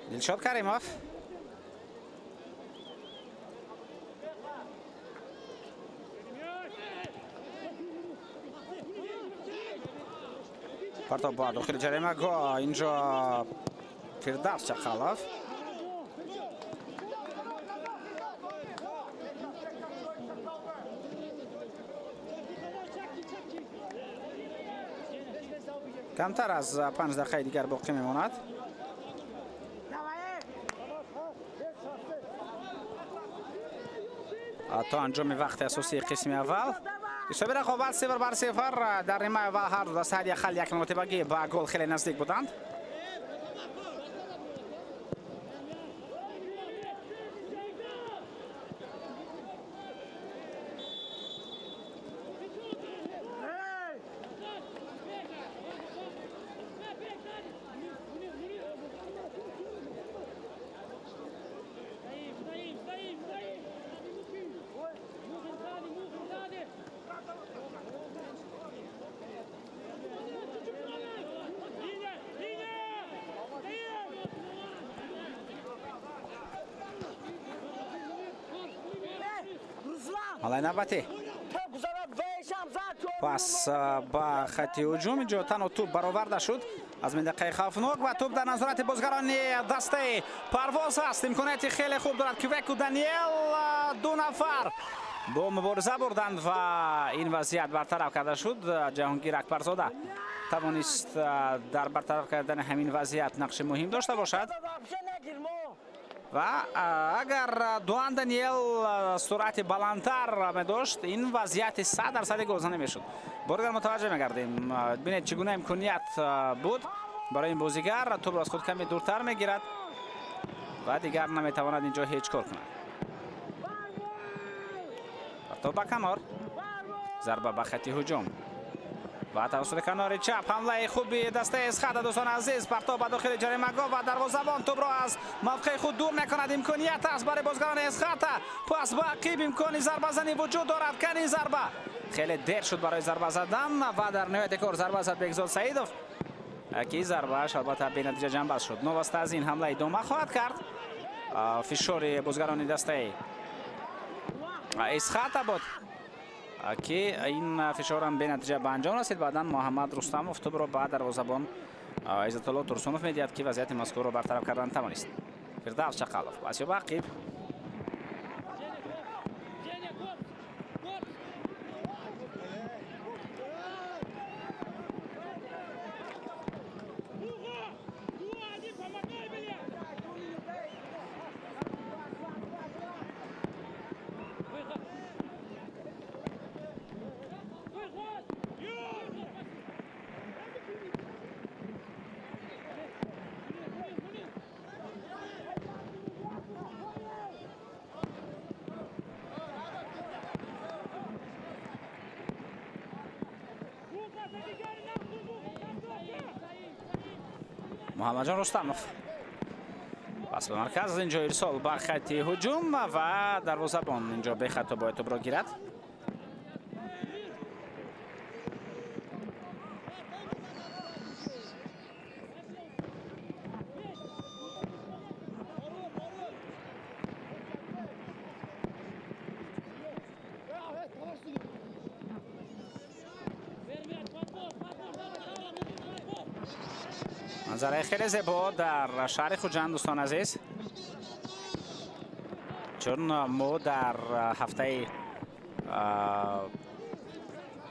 Дилшод Каримов. Партоб ба дохили ҷаримагоҳ, инҷо Фирдавс Чақалов. Камтар аз 5 дақиқаи дигар боқӣ мемонад то анҷоми вақти асосии қисми аввал. Ҳисоби рақобат 0-0. Дар нимаи аввал ҳар ду даста ҳадди ақал як маротибагӣ ба гол хеле наздик буданд. Ҳамлаи навбатӣ, пас ба хати ҳуҷум, инҷо танҳо тӯб бароварда шуд аз минтақаи хавфнок ва тӯб дар назорати бозгарони дастаи Парвоз аст. Имконияти хеле хуб дорад Квеку Даниэл. Ду нафар бо мубориза бурданд ва ин вазъият бартараф карда шуд. Ҷаҳонгир Акбарзода тавонист дар бартараф кардани ҳамин вазъият нақши муҳим дошта бошад. Ва агар Дуан Даниэл суръати баландтар медошт, ин вазъияти 100 дарсади голзанӣ мешуд. Бори дигар мутаваҷҷӯҳ мегардем. Бинед, чӣ гуна имконият буд барои ин бозигар. Тӯбро аз худ каме дуртар мегирад ва дигар наметавонад инҷо ҳеҷ кор кунад. Тӯб ба канор, зарба ба хати ҳуҷум ва тавассути канори чап ҳамлаи хуби дастаи Эсхата. Дӯстони азиз, партоб ба дохили ҷаримагоҳ ва дарвозабон тӯбро аз мавқеи худ дур мекунад. Имконият аст барои бозгарони Эсхата. Пас ба ақиб, имкони зарбазанӣ вуҷуд дорад. Кани зарба? Хеле дер шуд барои зарба задан ва дар ниҳояти кор зарба зад Бекзод Саидов, ки зарбааш албатта бенатиҷа ҷамъбаст шуд. Новаста аз ин, ҳамла идома хоҳад кард. Фишори бозгарони дастаи Эсхата буд, ки ин фишорам бенатиҷа ба анҷом расид. Баъдан Муҳаммад Рустамов тӯбро ба дарвозабон Иззатулло Турсунов медиҳад, ки вазъияти мазкурро бартараф кардан тавонист. Фирдавс Чақалов, пас ба ақиб. Муҳаммадҷон Рустамов. Пас ба марказ, инҷо ирсол ба хати ҳуҷум ва дарвозабон инҷо бехато бояд тӯбро гирад. Манзараи хеле зебо дар шаҳри Хуҷанд, дӯстон азиз, чун мо дар ҳафтаи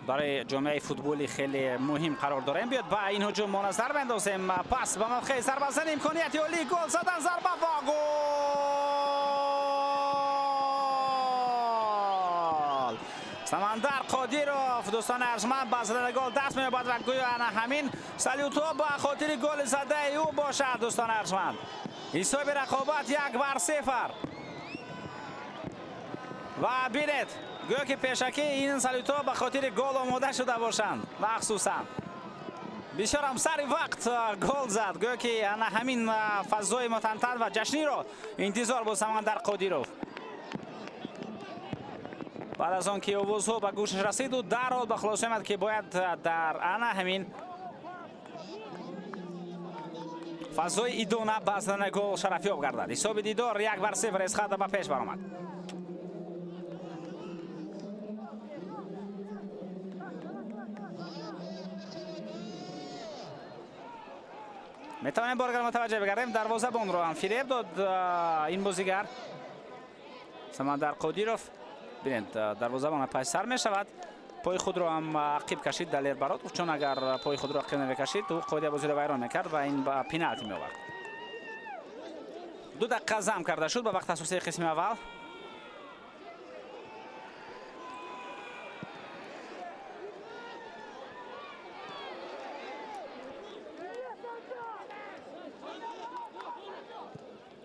барои ҷомеаи футболи хеле муҳим қарор дорем. Биёд ба ин ҳуҷум мо назар бендозем. Пас ба мавқеи зарбазан, имконияти олӣ, гол задан, зарба ва гол! Самандар Қодиров, дӯстони арҷманд, ба задани гол даст меёбад ва гӯё ана ҳамин салютҳо ба хотири голи задаи ӯ бошад. Дӯстони арҷманд, ҳисоби рақобат 1-0. Ва бинед, гӯё ки пешакӣ ин салютҳо ба хотири гол омода шуда бошанд. Махсусан бисёрам сари вақт гол зад, гӯё ки ана ҳамин фазои мутантан ва ҷашниро интизор буд Самандар Қодиров. Баъд аз он ки овозҳо ба гӯшаш расид, ӯ дарҳол ба хулоса омад, ки бояд дар ана ҳамин фазои идона ба задани гол шарафёб гардад. Ҳисоби дидор 1-0, Эсхата ба пеш баромад. Метавонем боргар мутаваҷҷеҳ бигардем, дарвозабонро ҳам фиреб дод ин бозигар Самандар Қодиров. Бинед, дарвозабон пай сар мешавад, пои худро ҳам ақиб кашид Далер Баротов, чун агар пои худро ақиб намекашид, ӯ қоидаи бозиро вайрон мекард ва ин ба пеналти меовард. 2 дақиқа зам карда шуд ба вақти асосии қисми аввал.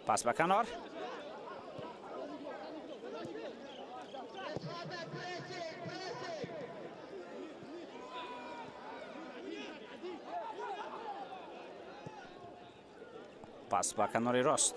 Пас ба канор. Пас ба канори рост.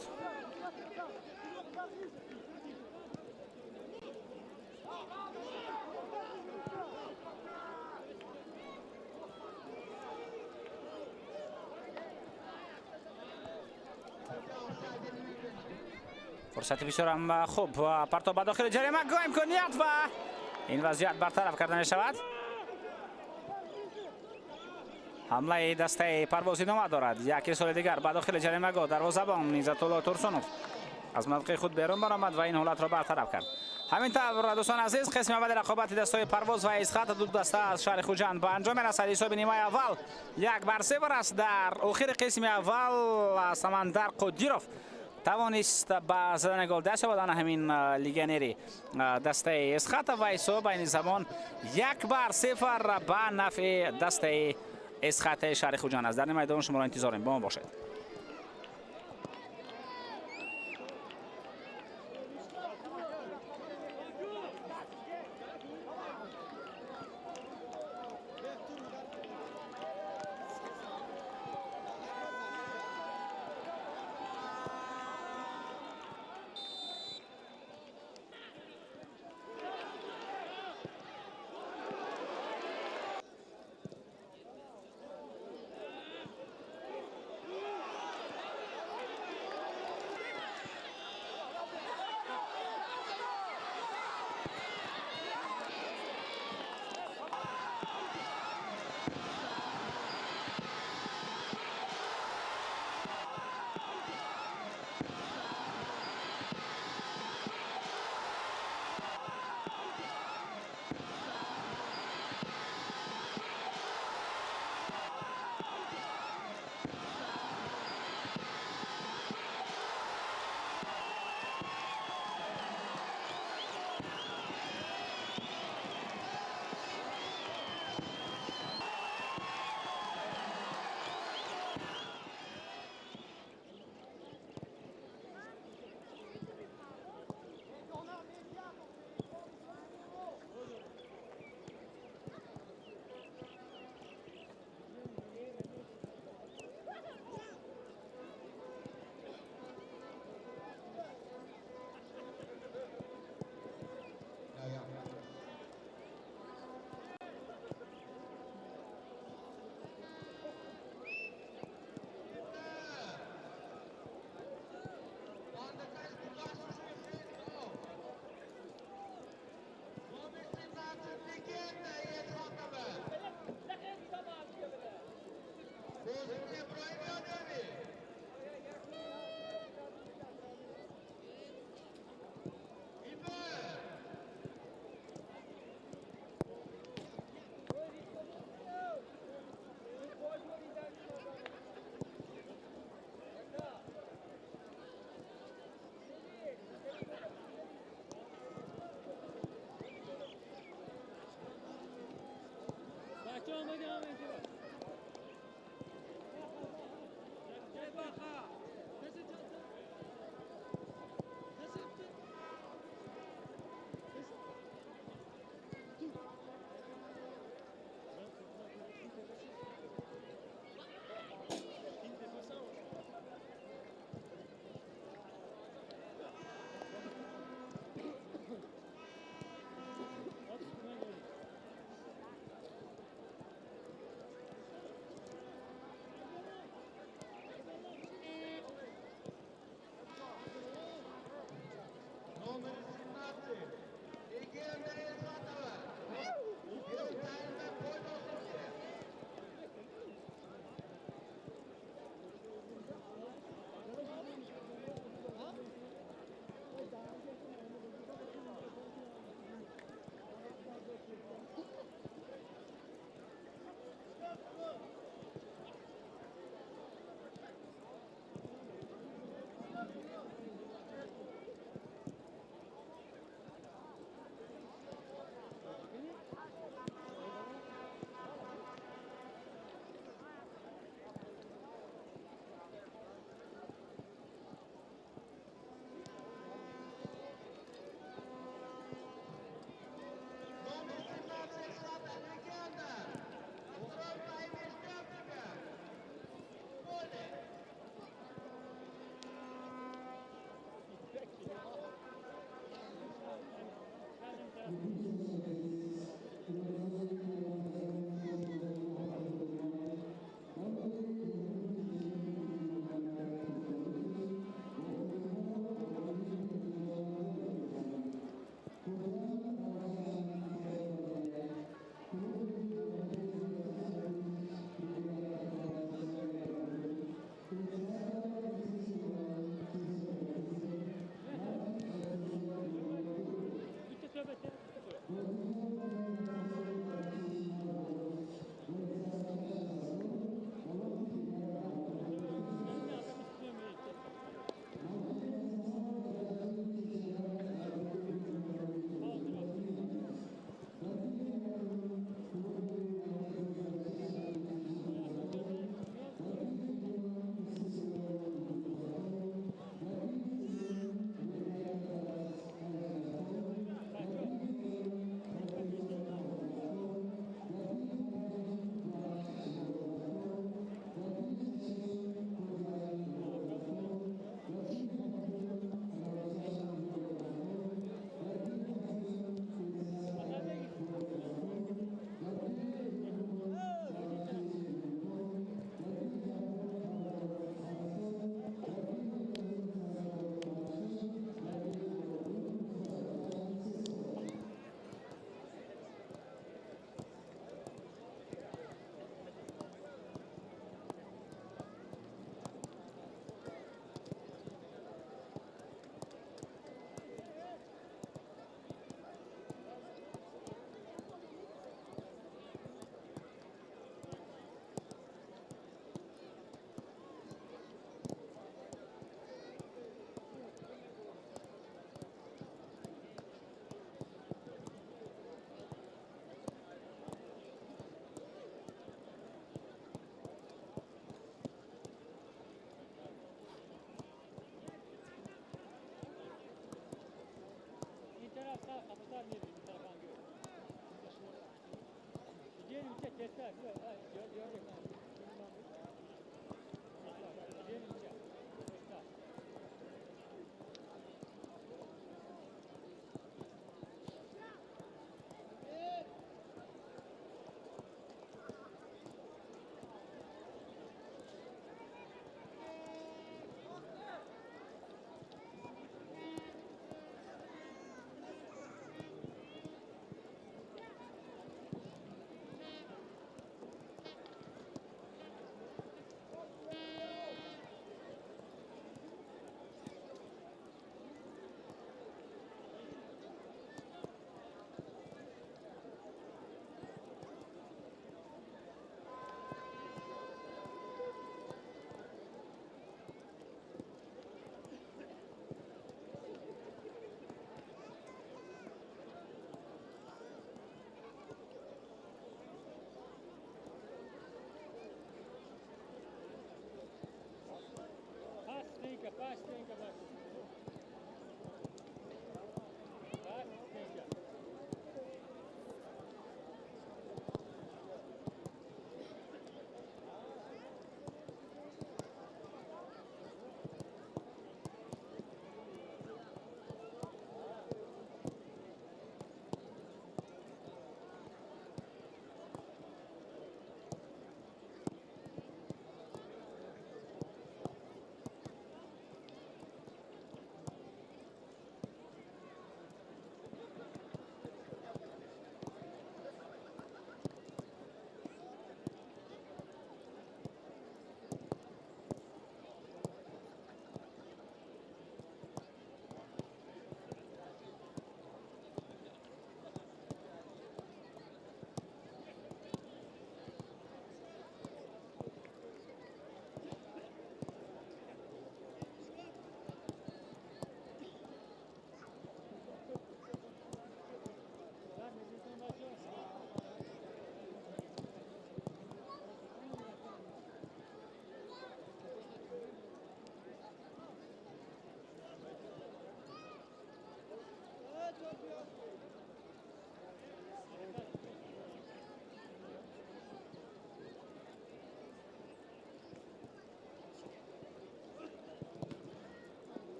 Фурсати бисёрам хуб, партоб ба дохили ҷаримагоҳ, имконият ва ин вазъият бартараф карда мешавад. Ҳамлаи дастаи Парвоз идома дорад. Як ирсоли дигар ба дохили ҷаримагоҳ, дарвозабон Иззатулло Турсунов аз мавқеи худ берун баромад ва ин ҳолатро бартараф кард. Ҳамин тавр, дӯстони азиз, қисми аввали рақобати дастаҳои Парвоз ва Эсхата, ду даста аз шаҳри Хуҷанд, ба анҷом мерасад. Ҳисоби нимаи аввал 1-0 аст. Дар охири қисми аввал Самандар Қодиров тавонист ба задани гол даст ёбад, ана ҳамин легионери дастаи Эсхата, ва ҳисоб айни замон 1-0 ба нафъи дастаи Эсхатаи шаҳри Хуҷанд аст. Дар нимаи дуввум шуморо интизорем, бо мо бошед.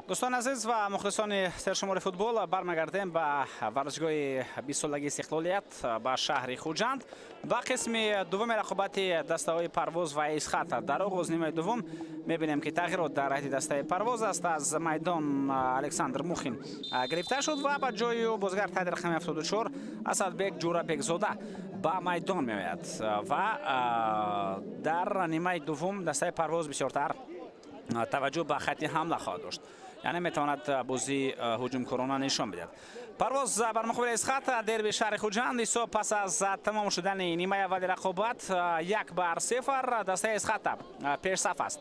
Дӯстони азиз ва мухлисони сершумори футбол, бармегардем ба варзишгоҳи 20-солагии Истиқлолият ба шаҳри Хуҷанд ба қисми дуввуми рақобати дастаҳои Парвоз ва Исхат. Дар оғоз нимаи дуввум мебинем, ки тағйирот дар ҳайати дастаи Парвоз аст. Аз майдон Александр Мухин гирифта шуд ва ба ҷои ӯ бозигар таҳти рақами 74 Асадбек Ҷурабекзода ба майдон меояд. Ва дар нимаи дуввум дастаи Парвоз бисёртар таваҷҷӯҳ ба хатти ҳамла хоҳад дошт, яъне метавонад бозии ҳуҷумкорона нишон бидиҳад. Парвоз бар муқобили Исхат, дерби шаҳри Хуҷанд. Ҳисоб пас аз тамом шудани нимаи аввали рақобат 1-0, дастаи Исхата пешсаф аст.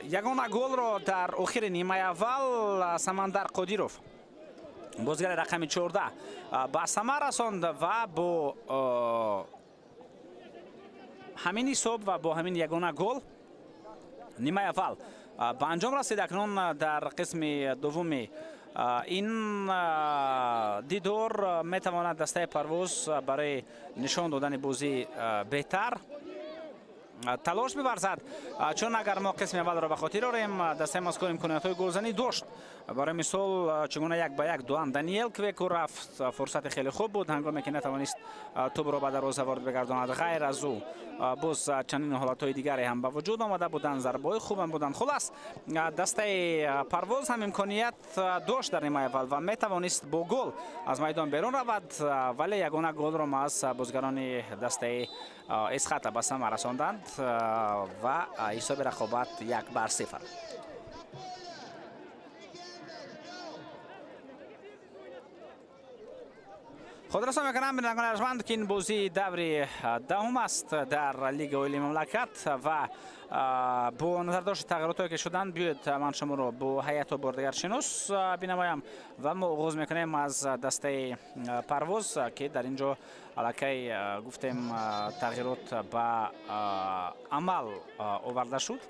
Ягона голро дар охири нимаи аввал Самандар Қодиров, бозигари рақами 14, ба самар расонд ва бо ҳамин ҳисоб ва бо ҳамин ягона гол нимаи аввал ба анҷом расид. Акнун дар қисми дуввуми ин дидор метавонад дастаи Парвоз барои нишон додани бозии беҳтар талош биварзад, чун агар мо қисми аввалро ба хотир орем, дастаи мазкур имкониятҳои голзанӣ дошт. Барои мисол, чӣ гуна 1-1 Дуан Даниел Квеку рафт, фурсати хеле хуб буд, ҳангоме ки натавонист тӯбро ба дарвоза ворид бигардонад. Ғайр аз ӯ боз чандин ҳолатҳои дигаре ҳам ба вуҷуд омада буданд, зарбаҳои хубам буданд. Хулас, дастаи Парвоз ҳам имконият дошт дар нимаи аввал ва метавонист бо гол аз майдон берун равад, вале ягона голро маҳз бозигарони дастаи Эсхата ба самар расонданд ва ҳисоби рақобат 1-0. Хотиррасон мекунам, бинандагони арҷманд, ки ин бозии даври даҳум аст дар Лигаи Олии мамлакат ва бо назардошти тағйиротҳое ки шуданд, биёед ман шуморо бо ҳайатҳо бори дигар шинос бинамоям ва мо оғоз мекунем аз дастаи Парвоз, ки дар ин ҷо аллакай гуфтем, тағйирот ба амал оварда шуд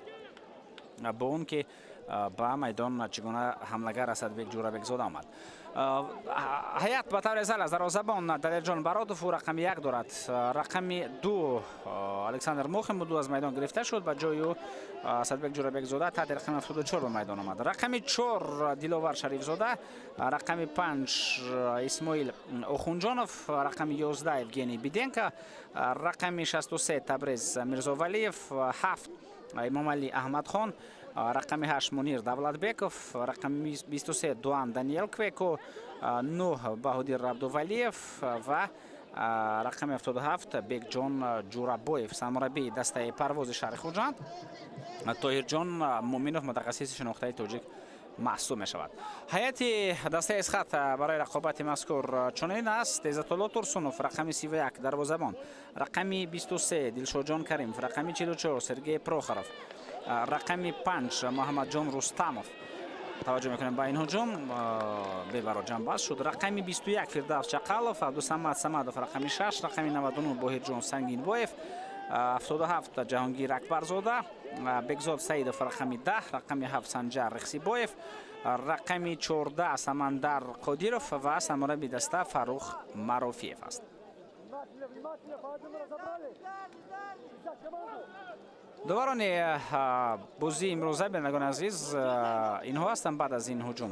бо он ки ба майдон чӣ гуна ҳамлагар Асадбек Ҷӯрабекзода омад. Ҳайат ба таври зал аз дарвозабон Далерҷон Баротов, ӯ рақами 1 дорад. Рақами 2 Александр Мохин буд, ӯ аз майдон гирифта шуд, ба ҷои ӯ Асадбек Ҷӯрабекзода таҳти рақами 74 ба майдон омад. Рақами 4 Диловар Шарифзода, рақами 5 Исмоил Охунҷонов, рақами 11 Евгений Биденко, рақами 63 Табрез Мирзовалиев, 7 Имомалӣ Аҳмадхон, рақами 8 Мунир Давлатбеков, рақами 23 Дуан Даниел Квеко, 9 Баҳодир Абдувалиев ва рақами 77 Бекҷон Ҷурабоев. Сармураббии дастаи Парвози шаҳри Хуҷанд Тоҳирҷон Муъминов, мутахассиси шинохтаи тоҷик маҳсуб мешавад. Ҳайати дастаи Эсхат барои рақобати мазкур чунин аст: Иззатулло Турсунов, рақами 31 дарвозабон, рақами 23 Дилшодҷон Каримов, рақами 44 Сергей Прохоров, рақами 5 Муҳаммадҷон Рустамов. Таваҷҷӯҳ мекунем ба ин ҳуҷум, бебаро ҷамъбаст шуд. Рақами 21 Фирдавс Чақалов, Абдусамад Самадов рақами 6, рақами 99 Боҳирҷон Сангинбоев, 77 Ҷаҳонгир Акбарзода, Бекзод Саидов рақами 10, рақами 7 Санҷар Рехсибоев, рақами 14 Самандар Қодиров ва сармурабби даста Фаррух Марофиев аст. Доварони бозии имрӯза, бинандагони азиз, инҳо ҳастанд. Баъд аз ин ҳуҷум,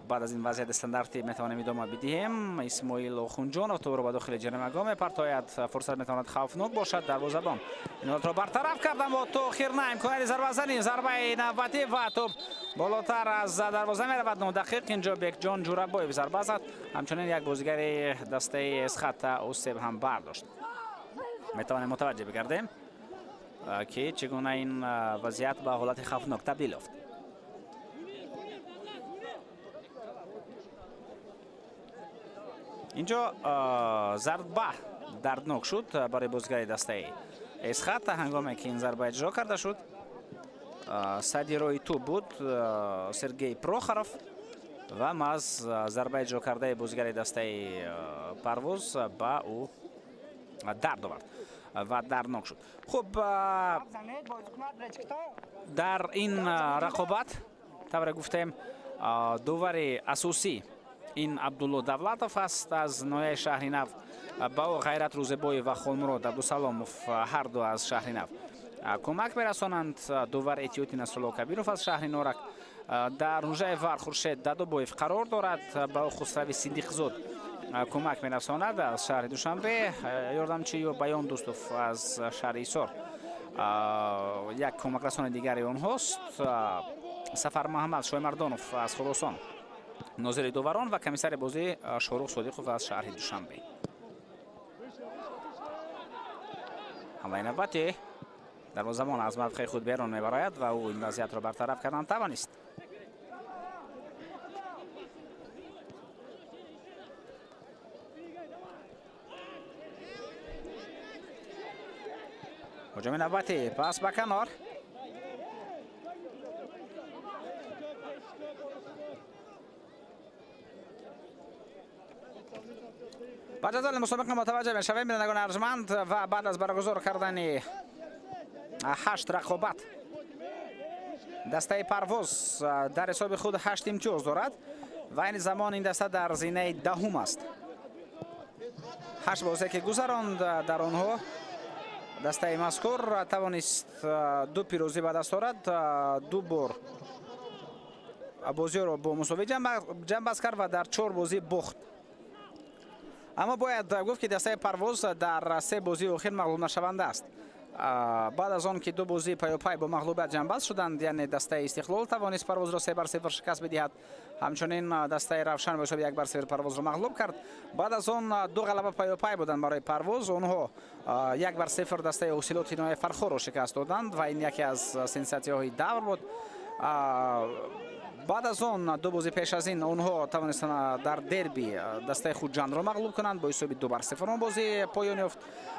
баъд аз ин вазъияти стандартӣ метавонем идома бидиҳем. Исмоил Охунҷонов тӯбро ба дохили ҷаримагоҳ мепартояд, фурсат метавонад хавфнок бошад. Дарвозабон ин ҳолатро бартараф кард, аммо то охир на имконияти зарбазанӣ. Зарбаи навбатӣ ва тӯб болотар аз дарвоза меравад. Нодақиқ инҷо Бекҷон Ҷурабоев зарба зад, ҳамчунин як бозигари дастаи Эсхата осеб ҳам бардошт. Метавонем мутаваҷҷеҳ бигардем, ки чӣ гуна ин вазъият ба ҳолати хавфнок табдил ёфт. Инҷо зарба дарднок шуд барои бозигари дастаи Эсхата, ҳангоме ки ин зарба иҷро карда шуд. Сади роҳи тӯб буд Сергей Прохоров ва маҳз зарба иҷро кардаи бозигари дастаи Парвоз ба ӯ дард овард ва дарднок шуд. Хуб, дар ин рақобат, тавре гуфтем, довари асосӣ ин Абдулло Давлатов аст аз ноҳияи Шаҳри Нав. Ба ӯ Ғайрат Рӯзебоев ва Холмурод Абдусаломов, ҳарду аз Шаҳри Нав, кӯмак мерасонанд. Довар эҳтиёти Насрулло Кабиров аз шаҳри Норак. Дар ҳуҷраи ВАР Хуршед Дадобоев қарор дорад, ба ӯ Хусрави Сидиқзод кӯмак мерасонад аз шаҳри Душанбе. Ёрдамчи ё Баён Дӯстов аз шаҳри Ҳисор як кӯмакрасони дигари онҳост. Сафар Муҳаммад Шоймардонов аз Хуросон нозири доварон ва комиссари бозӣ Шорух Содиқов аз шаҳри Душанбе. Ҳамлаи навбатӣ, дарвозабон аз мавқеи худ берун мебарояд ва ӯ ин вазъиятро бартараф кардан тавонист. Ҳуҷуми навбатӣ, пас ба канор. Ба ҷадвали мусобиқа мутаваҷҷеҳ мешавем, бинандагони арҷманд, ва баъд аз баргузор кардани 8 рақобат дастаи Парвоз дар ҳисоби худ 8 имтиёз дорад ва айни замон ин даста дар зинаи даҳум аст. 8 бозе ки гузаронд, дар онҳо дастаи мазкур тавонист 2 пирӯзӣ ба даст орад, 2 бор Бозиро бо мусовӣ ҷамъбаст кард ва дар чор бозӣ бохт. Аммо бояд гуфт, ки дастаи Парвоз дар се бозии охир мағлуб нашаванда аст. Баъд аз он ки ду бозии паёпай бо мағлубият ҷамъбаст шуданд, яъне дастаи Истиқлол тавонист Парвозро 3-0 шикаст бидиҳад, ҳамчунин дастаи Равшан бо ҳисоби 1-0 Парвозро мағлуб кард. Баъд аз он ду ғалаба паёпай буданд барои Парвоз. Онҳо 1-0 дастаи Ҳосилоти ноҳияи Фархорро шикаст доданд ва ин яке аз сенсатсияҳои давр буд. Баъд аз он ду бозӣ пеш аз ин онҳо тавонистанд дар дерби дастаи Хуҷандро мағлуб кунанд, бо ҳисоби 2-0 он бозӣ поён ёфт.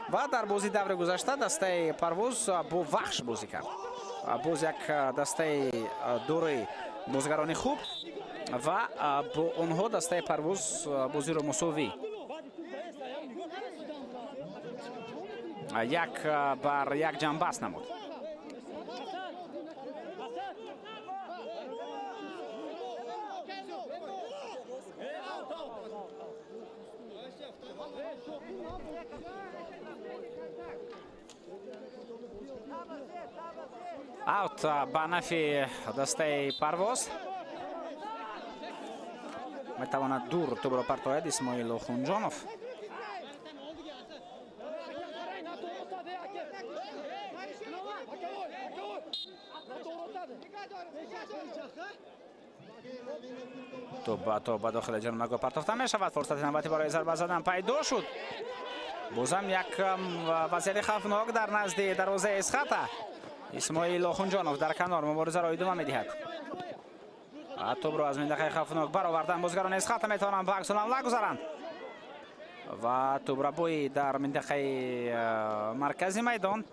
Ва дар бозии даври гузашта дастаи Парвоз бо Вахш бозӣ кард, боз як дастаи дорои бозигарони хуб, ва бо онҳо дастаи Парвоз бозиро мусовӣ 1-1 ҷамъбаст намуд. Аут ба нафи дастаи Парвоз. Метавонад дур тӯбро партояд Исмоил Охунҷонов. Тӯб то ба дохили ҷаримагоҳ партофта мешавад. Фурсати навбатӣ барои зарба задан пайдо шуд. Бозам як вазъияти хавфнок дар назди дарвозаи Эсхата. Исмоил Охунҷонов дар канор муборизаро идома медиҳад. Тӯбро аз минтақаи хавфнок баровардан бозигарони Эсхата, метавонанд ба аксулҳамла гузаранд ва тӯбрабоӣ дар минтақаи маркази майдон.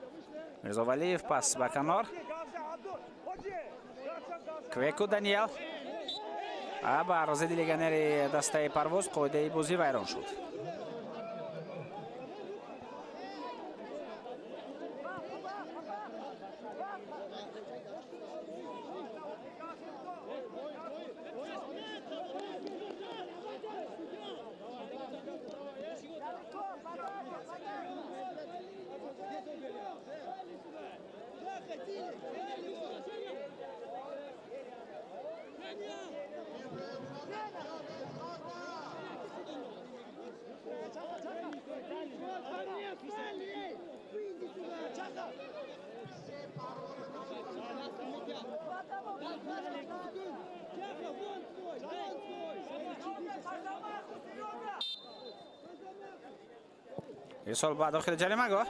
Мирзовалиев, пас ба канор, Квеку Даниел бар зидди легионери дастаи Парвоз қоидаи бозӣ вайрон шуд. Ирсол ба дохили ҷаримагоҳ.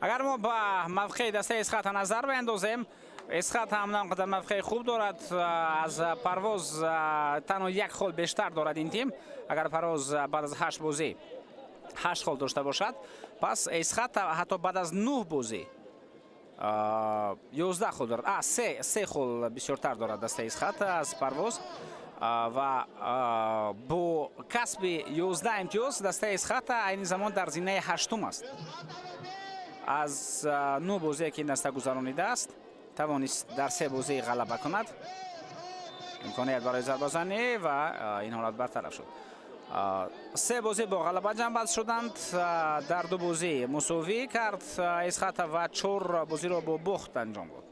Агар мо ба мавқеи дастаи Эсхата назар биандозем, Эсхат ҳам на он қадар мавқеи хуб дорад. Аз Парвоз танҳо як хол бештар дорад ин тим. Агар Парвоз баъд аз ҳашт бозӣ ҳашт хол дошта бошад, пас Эсхата ҳатто баъд аз нӯҳ бозӣ 11 хол дорад. Се хол бисёртар дорад дастаи Эсхата аз Парвоз ва бо касби 11 имтиёз дастаи Эсхата айни замон дар зинаи ҳаштум аст. Аз нӯ бозие ки ин даста гузаронидааст, тавонист дар се бозӣ ғалаба кунад. Имконият барои зарбазанӣ ва ин ҳолат бартараф шуд. Се бозӣ бо ғалаба ҷамъбаст шуданд. Дар ду бозӣ мусовӣ кард Эсхата ва чор бозиро бо бохт анҷом дод.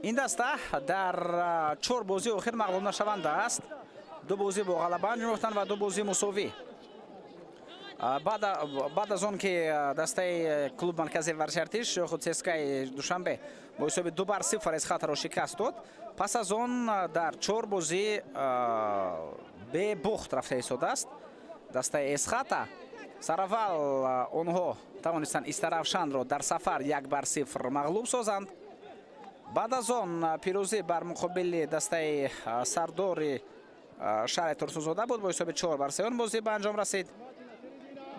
Ин даста дар чор бозии охир мағлуб нашаванда аст. Ду бозӣ бо ғалаба анҷом ёфтанд ва ду бозӣ мусовӣ. Баъд аз он ки дастаи клуб маркази варзиши Артиш ё худ ЦСКАи Душанбе бо ҳисоби 2-0 Эсхатаро шикаст дод, пас аз он дар чор бозӣ бебохт рафта истодааст дастаи Эсхата. Сараввал онҳо тавонистанд Истаравшанро дар сафар 1-0 мағлуб созанд. Баъд аз он пирӯзӣ бар муқобили дастаи Сардори шаҳри Турсунзода буд, бо ҳисоби 4-3 он бозӣ ба анҷом расид.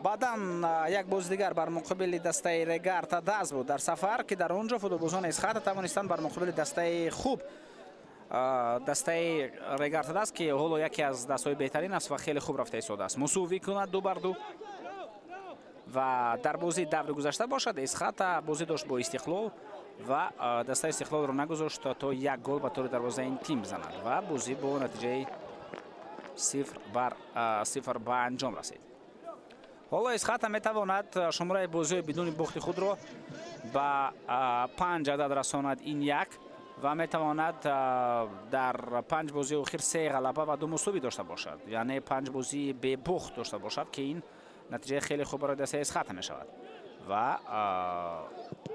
Баъдан як бози дигар бар муқобили дастаи Регар Тадаз буд дар сафар, ки дар он ҷо футболбозони Эсхата тавонистанд бар муқобили дастаи хуб, дастаи Регар Тадаз, ки ҳоло яке аз дастҳои беҳтарин аст ва хеле хуб рафта истодааст, мусовӣ кунад 2-2. Ва дар бозии даври гузашта бошад, Эсхата бозӣ дошт бо Истиқлол ва дастаи Истиқлолро нагузошт то як гол ба тори дарвозаи ин тим бизанад ва бозӣ бо натиҷаи 0-0 ба анҷом расид. Ҳоло Эсхата метавонад шумораи бозиҳои бидуни бохти худро ба 5 адад расонад, ин як, ва метавонад дар 5 бозии охир 3 ғалаба ва 2 мусовӣ дошта бошад, яъне 5 бозии бебохт дошта бошад, ки ин натиҷаи хеле хуб барои дастаи Эсхата мешавад. Ва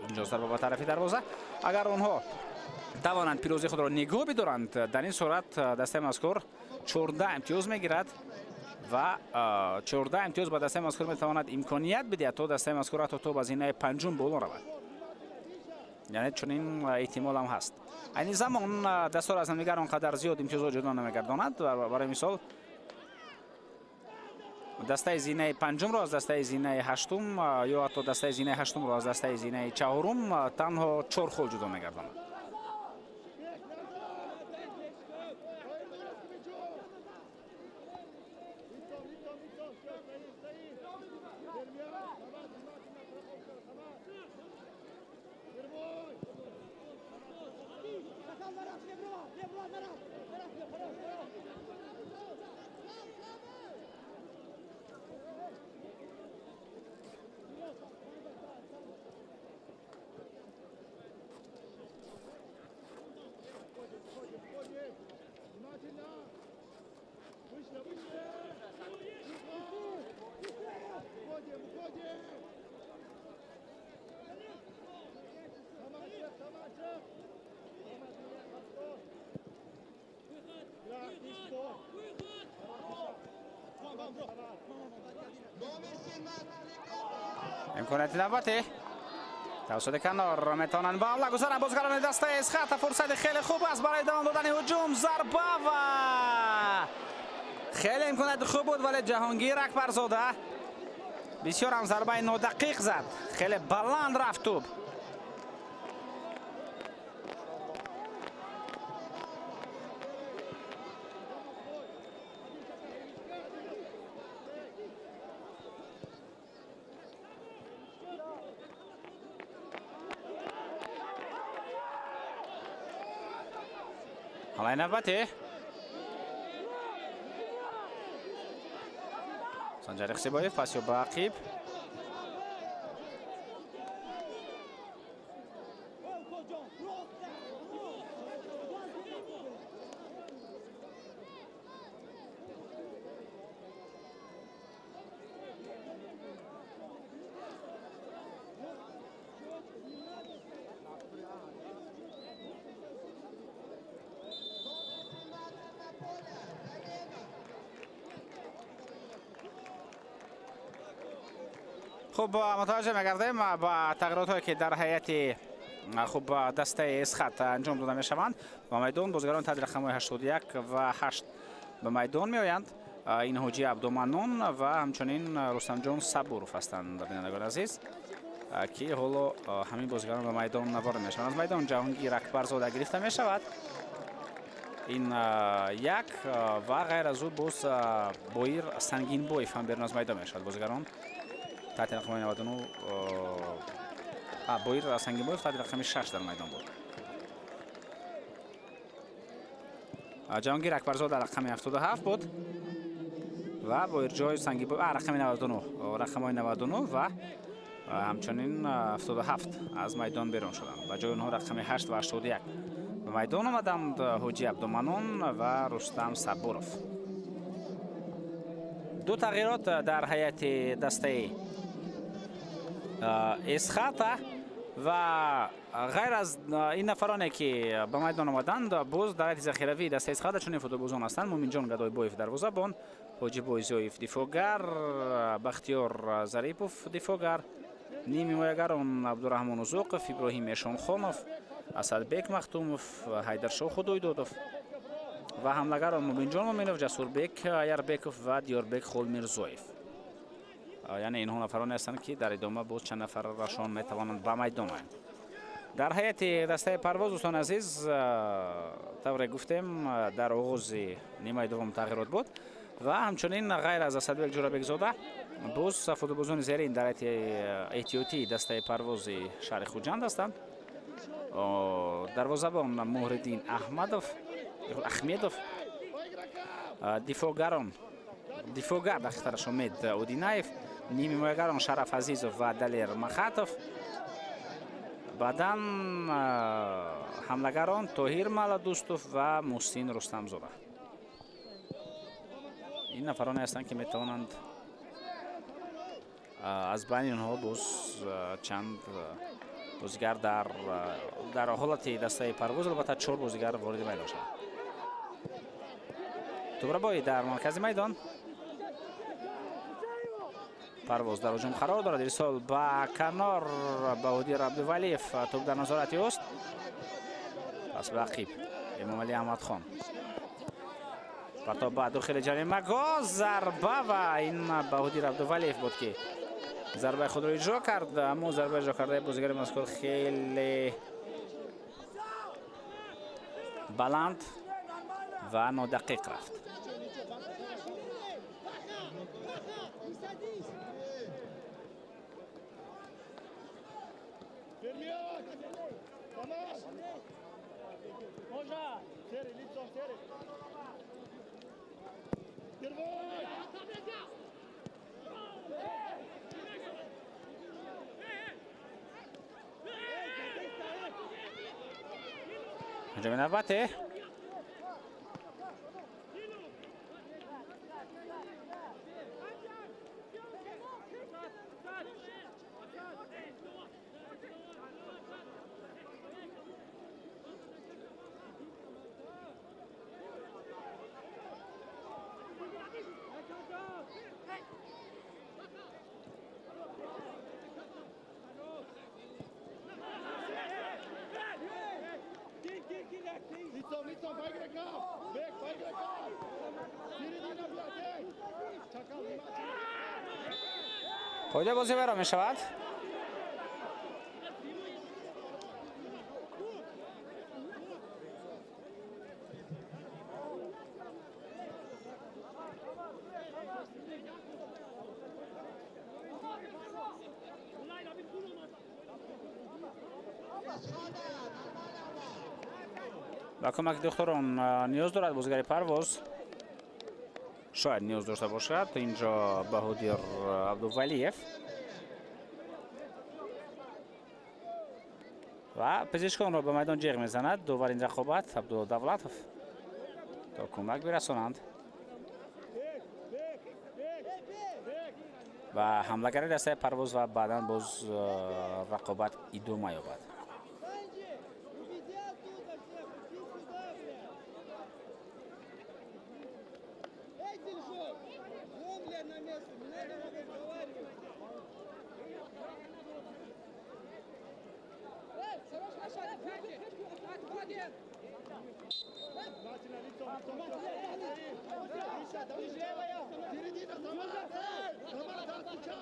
инҷо зарба ба тарафи дарвоза. Агар онҳо тавонанд пирӯзии худро нигоҳ бидоранд, дар ин сурат дастаи мазкур 14 имтиёз мегирад ва 14 имтиёз ба дастаи мазкур метавонад имконият бидиҳад, то дастаи мазкур ҳатто то ба зинаи панҷум боло равад. Яъне чунин эҳтимол ҳам ҳаст. Айни замон дастҳоро аз ҳамдигар он қадар зиёд имтиёзҳо ҷудо намегардонад. Барои мисол, дастаи зинаи панҷумро аз дастаи зинаи ҳаштум ё ҳатто дастаи зинаи ҳаштумро аз дастаи зинаи чаҳорум танҳо 4 хол ҷудо мегардонад. Имконияти навбатӣ тавассути канор метавонанд ба ҳамла гузаранд бозигарони дастаи Эсхата. Фурсати хеле хуб аст барои давом додани ҳуҷум. Зарба ва хеле имконияти хуб буд, вале Ҷаҳонгир Акбарзода бисёр ҳам зарбаи нодақиқ зад, хеле баланд рафт тӯб. Ҳамлаи навбатӣ, Санҷари Хсибоев пас ё ба ақиб. Хуб, мутаваҷҷеҳ мегардем ба тағйиротҳое, ки дар ҳайати хуб дастаи Эсхат анҷом дода мешаванд. Ба майдон бозигарон таҳти рақамҳои 81 ва 8 ба майдон меоянд. Ин Ҳоҷи Абдуманнон ва ҳамчунин Рустамҷон Сабуров ҳастанд, бинандагони азиз, ки ҳоло ҳамин бозигарон ба майдон ворид мешаванд. Аз майдон Ҷаҳонгир Акбарзода гирифта мешавад, ин як, ва ғайр аз ӯ боз Боир Сангинбоев ҳам берун аз майдон мешавад. Бозигарон таҳти рақамҳои 99, Боир Сангинбоев таҳти рақами 6 дар майдон буд. Ҷаҳонгир Акбарзода рақами 77 буд ва Боирҷой Сангинбоев рақами 99, рақамҳои 99 ва ҳамчунин 77 аз майдон берун шуданд. Ба ҷои онҳо рақами 8 ва 81 ба майдон омаданд, Ҳоҷи Абдуманон ва Рустам Сабуров. Ду тағйирот дар ҳайати дастаи Эсхата ва ғайр аз ин нафароне, ки ба майдон омаданд, боз дар ҳайати захиравии дастаи Эсхата чунин футболбозон ҳастанд: Муминҷон Гадойбоев дарвозабон, Ҳоҷибой Зиёев дифоъгар, Бахтиёр Зарипов дифоъгар, нимҳимоягарон Абдураҳмон Узоқов, Иброҳим Эшонхонов, Асадбек Махтумов, Ҳайдаршоҳ Худойдодов ва ҳамлагарон Мубинҷон Муминов, Ҷасурбек Ярбеков ва Диёрбек Холмирзоев. Яъне инҳо нафароне ҳастанд, ки дар идома боз чанд нафарашон метавонанд ба майдон оянд. Дар ҳайати дастаи Парвоз, дӯстони азиз, тавре гуфтем, дар оғози нимаи дуввум тағйирот буд ва ҳамчунин ғайр аз Асадбек Ҷӯрабекзода боз футболбозони зерин дар ҳайати эҳтиётии дастаи Парвози шаҳри Хуҷанд ҳастанд: дарвозабон Муҳриддин Аҳмадов, Ахмедов, дифоъгарон, дифоъгар дақиқтараш, Умед Одинаев, нимҳимоягарон Шараф Азизов ва Далер Махатов, баъдан ҳамлагарон Тоҳир Маладӯстов ва Муҳсин Рустамзода. Ин нафароне ҳастанд, ки метавонанд аз байни онҳо боз чанд бозигар дар ҳолати дастаи Парвоз, албатта, чор бозигар вориди майдон шаванд. Тӯбрабоӣ дар маркази майдон, Парвоз дар ҳуҷум қарор дорад. Ирсол ба канор, Баҳодир Абдувалиев, тӯб дар назорати ӯст. Пас ба ақиб, Эмомалӣ Аҳмадхон, партоб ба дохили ҷаримагоҳ, зарба ва ин Баҳодир Абдувалиев буд, ки зарбаи худро иҷро кард, аммо зарбаи иҷро кардаи бозигари мазкур хеле баланд ва нодақиқ рафт. Ҳуҷуми навбате. Қоидаи бозӣ вайрон мешавад. Ба кӯмаки духтурон ниёз дорад бозигари Парвоз, шояд ниёз дошта бошад инҷо Баҳодир Абдувалиев ва пизишконро ба майдон ҷеғ мезанад довари ин рақобат Абдулло Давлатов, то кӯмак бирасонанд ва ҳамлагари дастаи Парвоз ва баъдан боз рақобат идома ёбад.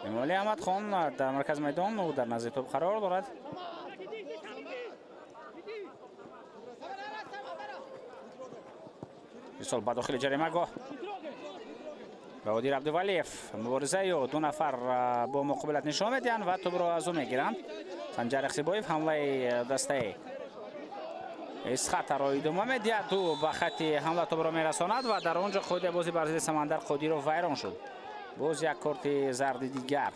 Эмомалӣ Аҳмадхон дар маркази майдон, ӯ дар назди тӯб қарор дорад. Ирсол ба дохили ҷаримагоҳ, Баҳодир Абдувалиев, муборизаи ӯ, ду нафар бо муқобилат нишон медиҳанд ва тӯбро аз ӯ мегиранд. Санҷар Ихсибоев ҳамлаи дастаи Исхатаро идома медиҳад, ӯ ба хатти ҳамла тӯбро мерасонад ва дар он ҷо қоидаи бозӣ бар зидди Самандар Қодиров вайрон шуд. Боз як корти зарди дигар.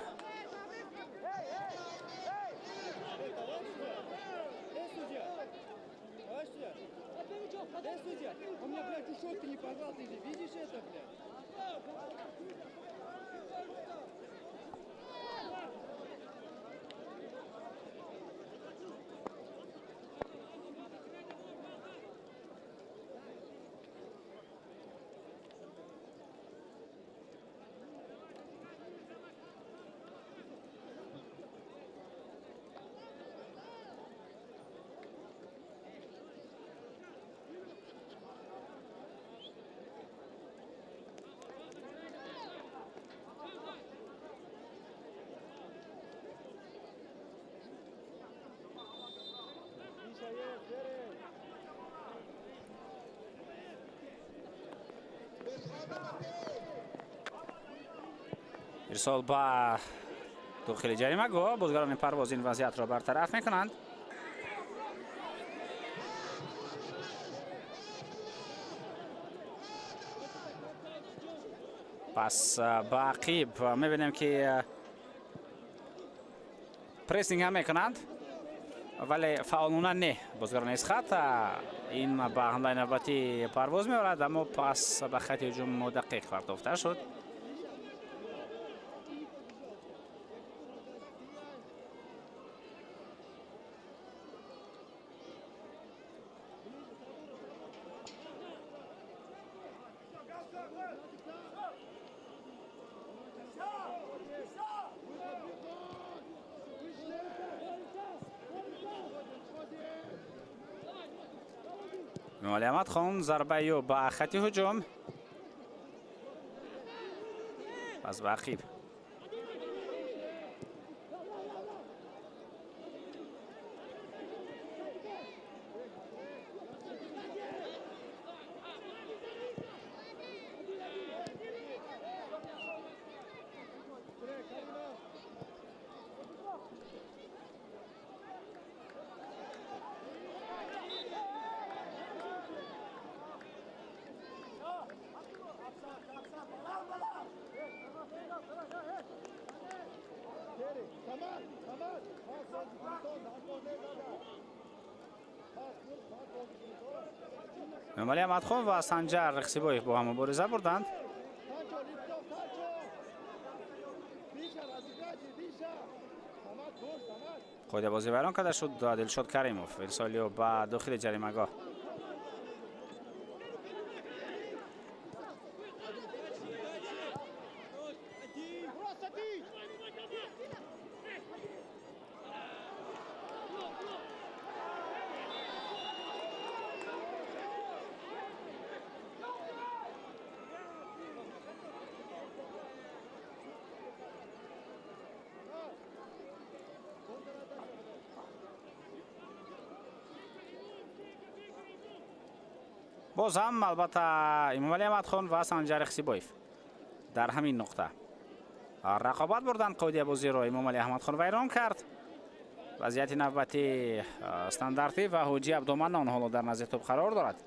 Ирсол ба дохили ҷаримагоҳ, бозигарони Парвоз ин вазъиятро бартараф мекунанд. Пас ба ақиб мебинем, ки прессинг ҳам мекунанд, вале фаъолона не. Бозигарони Эсхата ин ба ҳамлаи навбатии Парвоз меорад, аммо пас ба хати ҳуҷум нодақиқ партофта шуд. Эмомалӣ Аҳмадхон, зарбаи ӯ ба хати ҳуҷум, пас ба ақиб. Эмомалӣ Аҳмадхон ва Санҷар Рихсибоев бо ҳам мубориза бурданд. Қоидабозӣ вайрон карда шуд. Дилшод Каримов, ирсоли ӯ ба дохили ҷаримагоҳ. Боз ҳам албатта Эмомалӣ Аҳмадхон ва Санҷар Рихсибоев дар ҳамин нуқта рақобат бурданд. Қоидаи бозиро Эмомалӣ Аҳмадхон вайрон кард. Вазъияти навбати стандартӣ ва Ҳоҷӣ Абдуманнон ҳоло дар назди тӯб қарор дорад.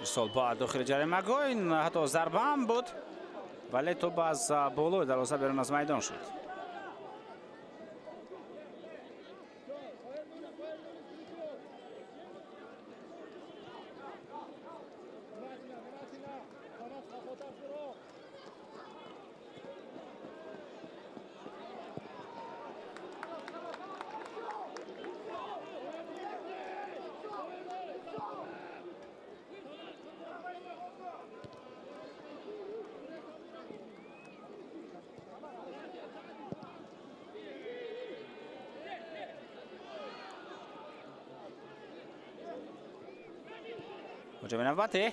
Ирсол ба дохили ҷаримагоҳ, ин ҳатто зарба ҳам буд, вале тӯб аз болои дарвоза берун аз майдон шуд. Ҳуҷуми навбатӣ.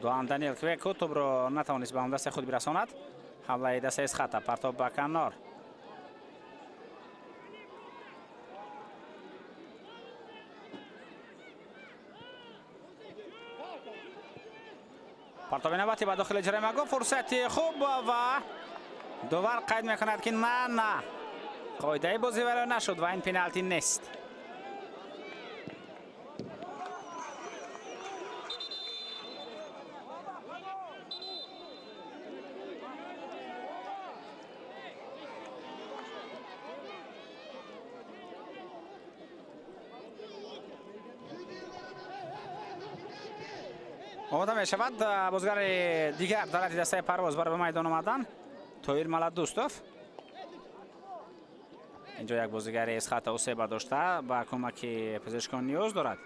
Дуан Даниел Квеку тӯбро натавонист ба ҳамдасти худ бирасонад. Ҳамлаи дастаи Эсхата, партоб ба канор. Партоби навбатӣ ба дохили ҷаримагоҳ, фурсати хуб ва довар қайд мекунад, ки на, на, қоидаи бозӣ вайрон нашуд ва ин пеналти нест. Омода мешавад бозигари дигар дар ҳайати дастаи Парвоз барои ба майдон омадан, Тоир Маладӯстов. Инҷо як бозигари Эсхата осеба дошта, ба кӯмаки пизишкон ниёз дорад.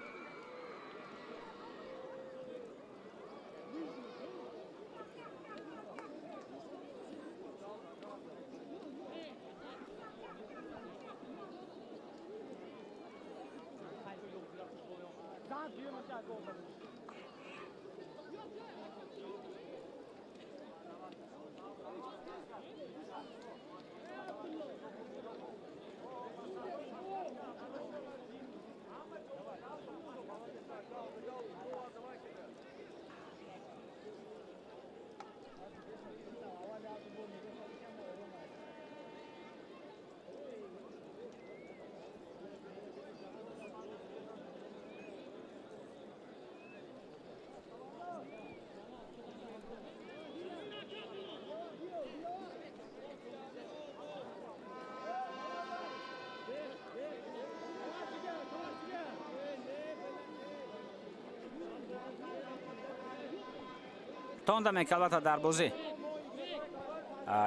То он даме ки албатта дар бозӣ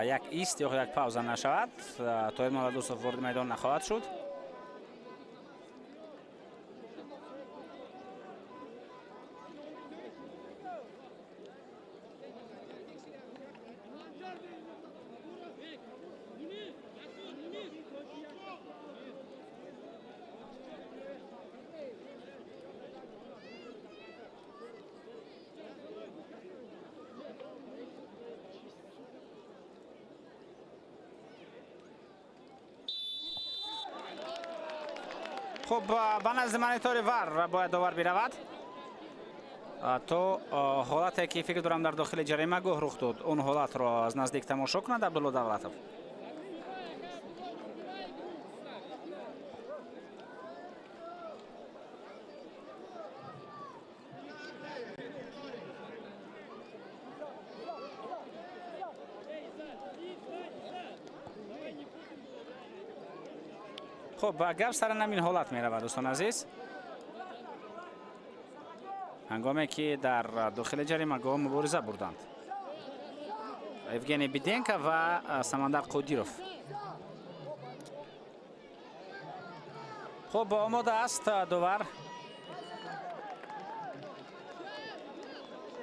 як ист ё як пауза нашавад, Тоҳир Моладӯстов вориди майдон нахоҳад шуд. Хуб, ба назди монитори ВАР бояд довар биравад, то ҳолате ки фикр дорам дар дохили ҷаримагоҳ рух дод, он ҳолатро аз наздик тамошо кунад Абдулло Давлатов. Хуб, гап сар ҳамин ҳолат меравад, дӯстон азиз, ҳангоме ки дар дохили ҷаримагоҳ мубориза бурданд Евгений Биденко ва Самандар Қодиров. Хуб, омода аст довар,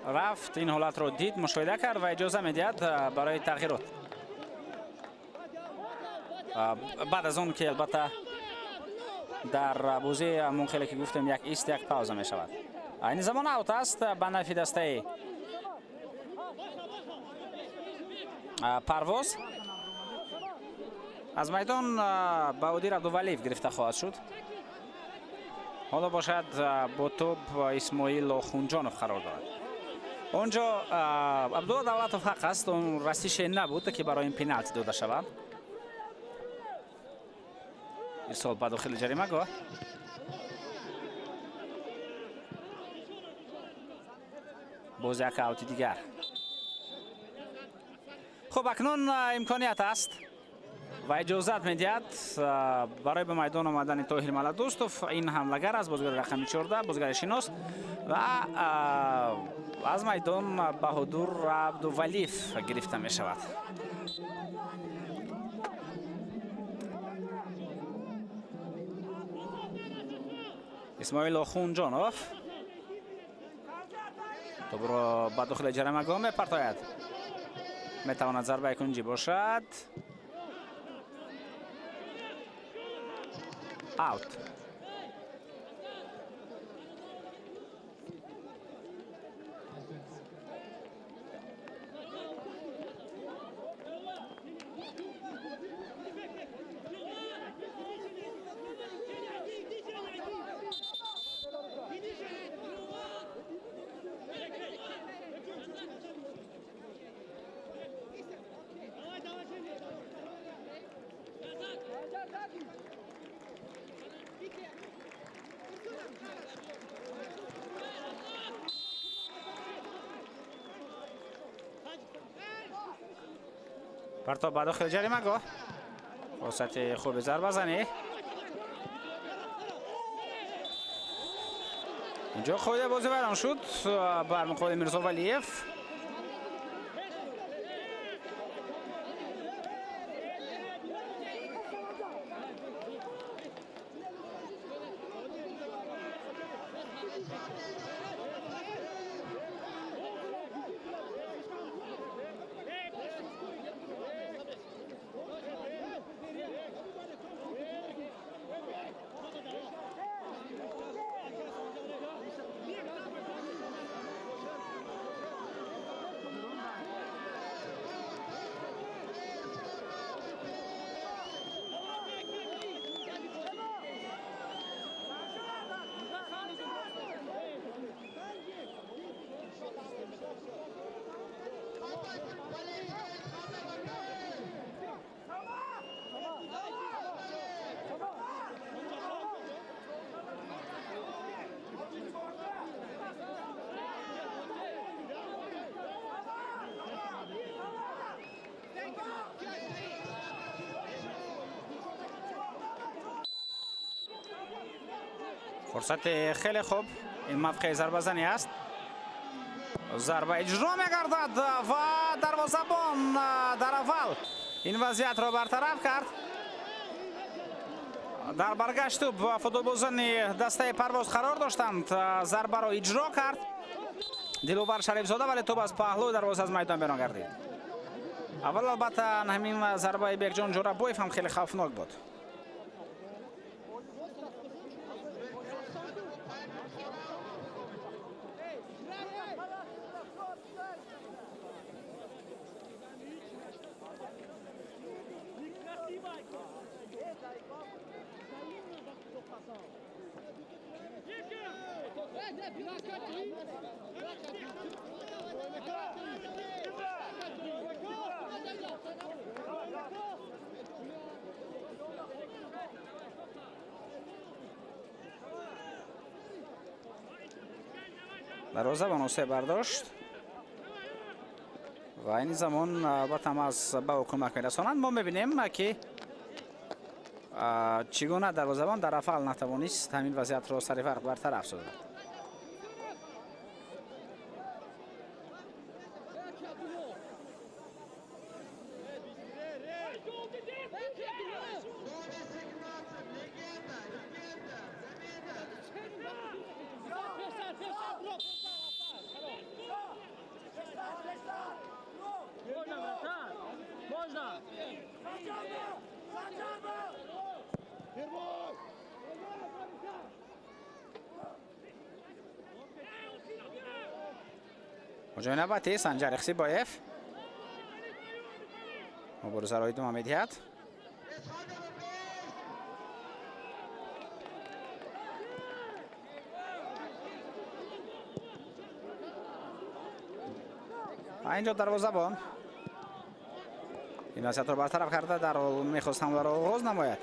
рафт, ин ҳолатро дид, мушоҳида кард ва иҷоза медиҳад барои тағйирот, баъд аз он ки албатта дар бозӣ ҳамон хеле ки гуфтем, як ист, як пауза мешавад. Айни замон аут аст ба нафи дастаи Парвоз. Аз майдон Баҳодир Абдувалиев гирифта хоҳад шуд. Ҳоло бошад, бо тӯб Исмоил Охунҷонов қарор дорад онҷо. Абдулло Давлатов ҳақ аст, он расише набуд, ки барои ин пеналти дода шавад. Ирсол ба дохили ҷаримагоҳ. Боз як аути дигар. Хуб, акнун имконият аст ва иҷозат медиҳад барои ба майдон омадани Тоҳир Маладӯстов. Ин ҳамлагар аст, бозигари рақами 14, бозигари шинос, ва аз майдон Баҳодур Абдувалиев гирифта мешавад. Исмоил Охунҷонов тобро ба дохили ҷаримагоҳ мепартояд. Метавонад зарбаи кунҷӣ бошад. Аут. Партоб ба дохили ҷаримагоҳ, фурсати хуби зарбазанӣ. Инҷо қоидаи бозӣ вайрон шуд бар муқобили Мирзо Валиев. Фурсати хеле хуб, ин мавқеи зарбазанӣ аст. Зарба иҷро мегардад ва дарвозабон дар аввал ин вазъиятро бартараф кард. Дар баргашт тӯб футболбозони дастаи Парвоз қарор доштанд. Зарбаро иҷро кард Диловар Шарифзода, вале тӯб аз паҳлӯи дарвоза аз майдон берун гардид. Аввал албатта ҳамин зарбаи Бекҷон Ҷӯрабоев ҳам хеле хавфнок буд. Дарвозабон осе бардошт ва айни замон албатта ҳам аз ба ӯ кӯмак мерасонанд. Мо мебинем, ки чӣ гуна дарвозабон дар аввал натавонист ҳамин вазъиятро сари вақт бартараф созад. Ҳуҷуми навбатӣ Санҷар Ихсибоев муборизаро идома медиҳад. Инҷо дарвозабон ин вазъиятро бартараф карда, дар мехост ҳамларо оғоз намояд.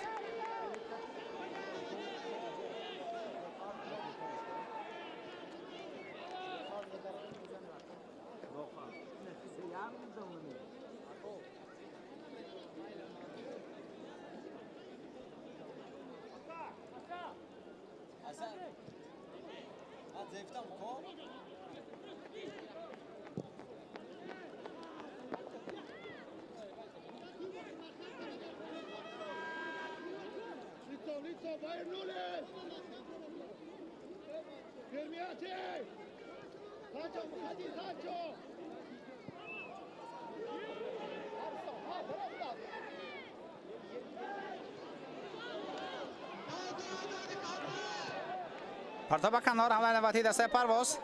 Партоба канор, ҳамлаи навбатии дастаи Парвоз.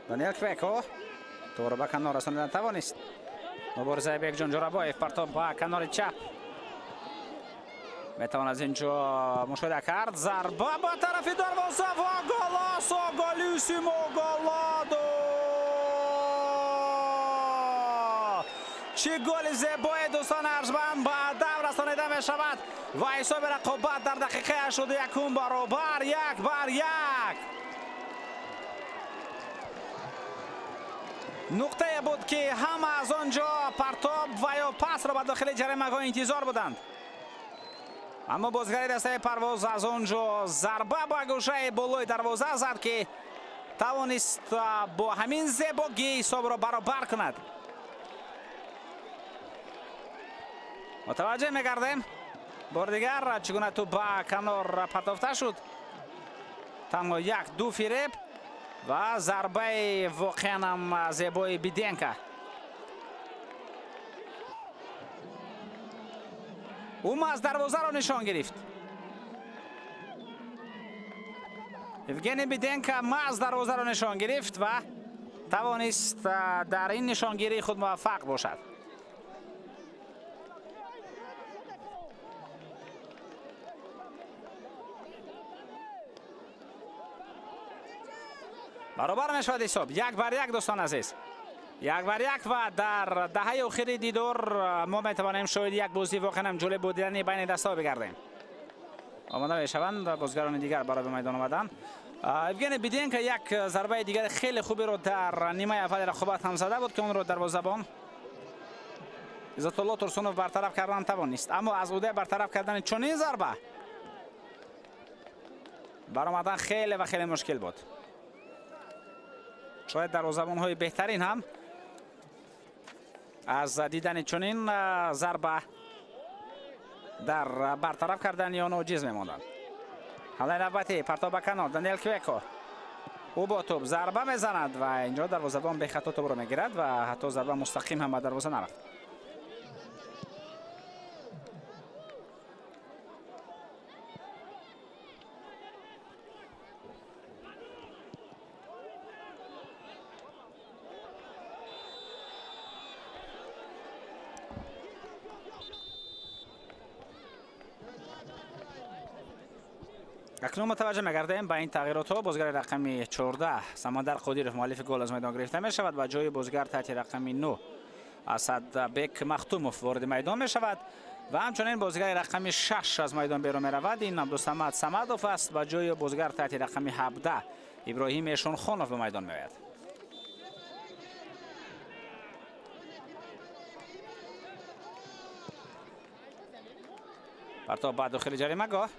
Даниел Квеко тӯбро ба канор расонидан тавонист. Муборизаи Бекҷон Ҷӯрабоев, партоб ба канори чап. Метавон аз ин ҷо мушоҳида кард. Зарба ба тарафи дарвоза ва голасо, голисимо, голадо! Чӣ голи зебое, дӯстони арҷманд, ба дав расонида мешавад ва ҳисоби рақобат дар дақиқаи 81 баробар 1-1. Нуқтае буд, ки ҳама аз он ҷо партоб ва ё пасро ба дохили ҷаримагоҳ интизор буданд. Аммо бозигари дастаи Парвоз аз он ҷо зарба ба гӯшаи болои дарвоза зад, ки тавонист бо ҳамин зебогӣ ҳисобро баробар кунад. Мутаваҷҷеҳ мегардем бори дигар, чӣ гуна тӯб ба канор партофта шуд. Танҳо як ду фиреб ва зарбаи воқеан ҳам зебои Биденка. Ӯ аз дарвозаро нишон гирифт. Евгений Биденко маҳз дарвозаро нишон гирифт ва тавонист дар ин нишонгирии худ муваффақ бошад. Баробар мешавад ҳисоб 1-1, дӯстон азиз, 1-1. Ва дар даҳаи охири дидор мо метавонем шоҳиди як бозии воқеан ҳам ҷолиб будани байни дастаҳо бигардем. Омода мешаванд бозигарони дигар барои ба майдон омадан. Евгений Биденко як зарбаи дигари хеле хуберо дар нимаи аввали рақобат ҳам зада буд, ки онро дарвозабон Иззатулло Турсунов бартараф кардан тавонист. Аммо аз ӯҳдаи бартараф кардани чунин зарба Баромадан хеле ва хеле мушкил буд. Шояд дарвозабонҳои беҳтарин ҳам аз дидани чунин зарба дар бартараф кардани он оҷиз мемонданд. Ҳамлаи навбатӣ, партоб ба канор, Даниэл Квеко. Ӯ бо тӯб зарба мезанад ва инҷо дарвозабон бехато тӯбро мегирад ва ҳатто зарба мустақим ҳам ба дарвоза нарафт. Акнун мутаваҷҷеҳ мегардем ба ин тағйиротҳо. Бозигари рақами 14 Самандар Қодиров, муаллифи гол, аз майдон гирифта мешавад ва ҷои бозигар таҳти рақами 9 Асадбек Махтумов вориди майдон мешавад ва ҳамчунин бозигари рақами 6 аз майдон берун меравад. Ин Абдусамад Самадов аст ва ҷои бозигар таҳти рақами 17 Иброҳим Эшонхонов ба майдон меояд. Партоб ба дохили ҷаримагоҳ.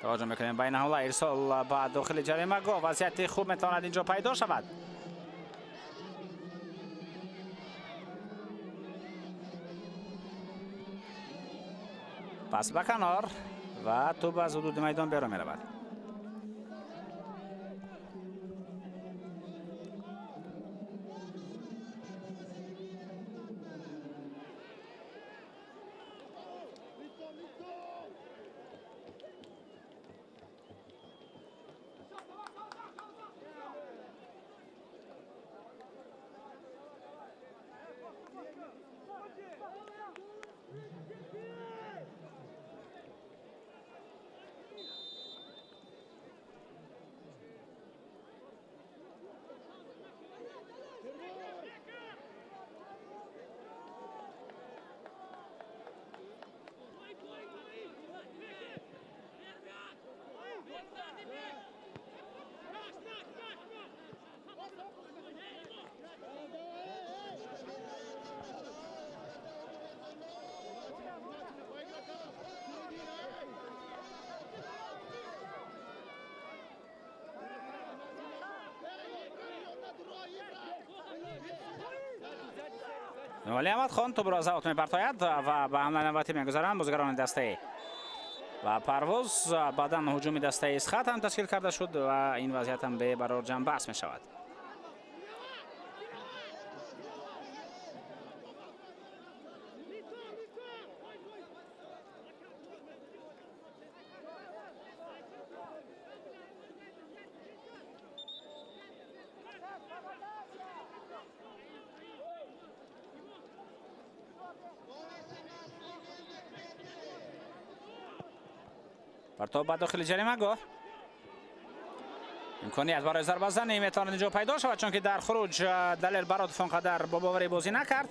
توجه میکنیم بین حمله، ارسال به داخل جریمه گاه. وضعیت خوب میتواند اینجا پیدا شود. پس به کنار و توپ از حدود میدان بیرون میرود. ولی احمد خان توپ را از اوت میپرتاید و به حمله نوبتی میگذارند بازیگران دسته و پرواز. بعدا هجوم دسته اسخط هم تشکیل کرده شد و این وضعیت هم به برار جمع بحث می شود. پرتاب به داخل جریمه‌گاه. امکانیت برای ضربه زنی میتواند اینجا پیدا شود، چون که در خروج دلیل براتوف آنقدر با باوری بازی نکرد.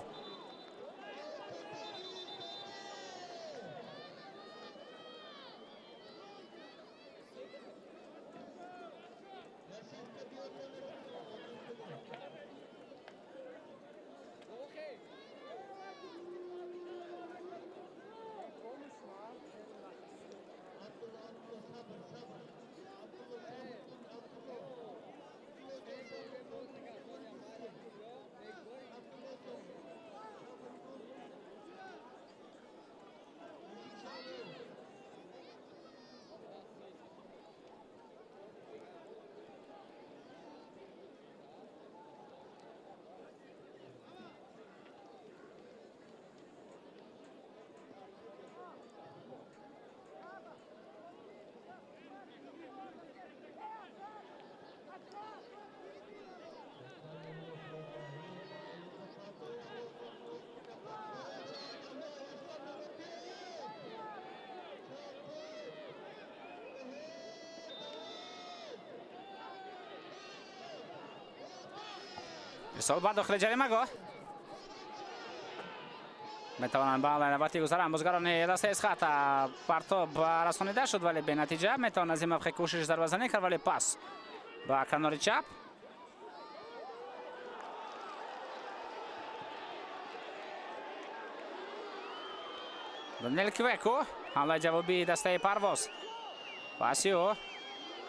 ارسال به داخل جریمه‌گاه. میتوانند به حمله نوبتی گذارند بازیگران دسته اسخط. پرتاب رسانیده شد ولی به نتیجه. میتوان از این موقع کوشش ضربه زنی کرد ولی پاس به کنار چپ. Даниэл Квеку, ҳамлаи ҷавобии дастаи Парвоз. Паси ӯ.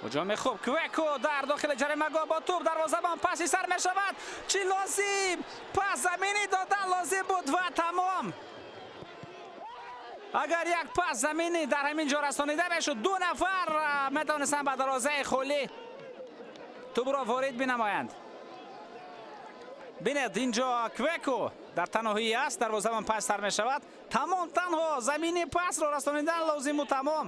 Ҳуҷуми хуб. Квеку дар дохили ҷаримагоҳ бо тӯб, дарвозабон паси сар мешавад. Чӣ лозим? Пас заминӣ додан лозим буд ва тамом. Агар як пас заминӣ дар ҳамин ҷо расонида мешуд, ду нафар метавонистанд ба дарвозаи холӣ тӯбро ворид бинамоянд. Бинед, инҷо Квеку дар танҳоӣ аст, дарвозабон пас сар мешавад. Тамом, танҳо замини пасро расонидан лозиму тамом.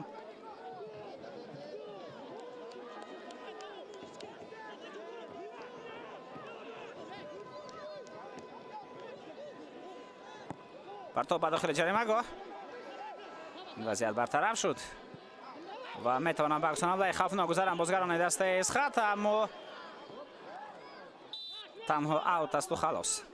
Партоб ба дохили ҷаримагоҳ. Ин вазъият бартараф шуд ва метавонанд ба аксуламалаи хавфнок гузаранд бозигарони дастаи Эсхата, аммо танҳо аут асту халос.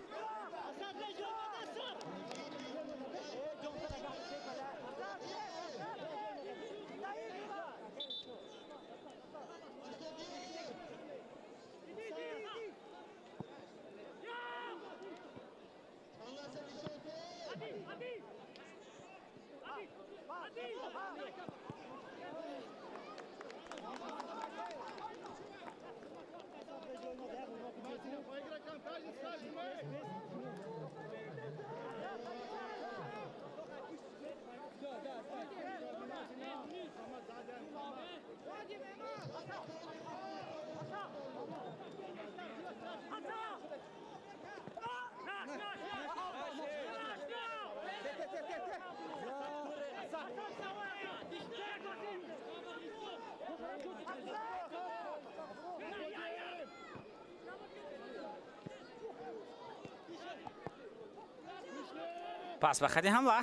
Пас ба хати ҳамла.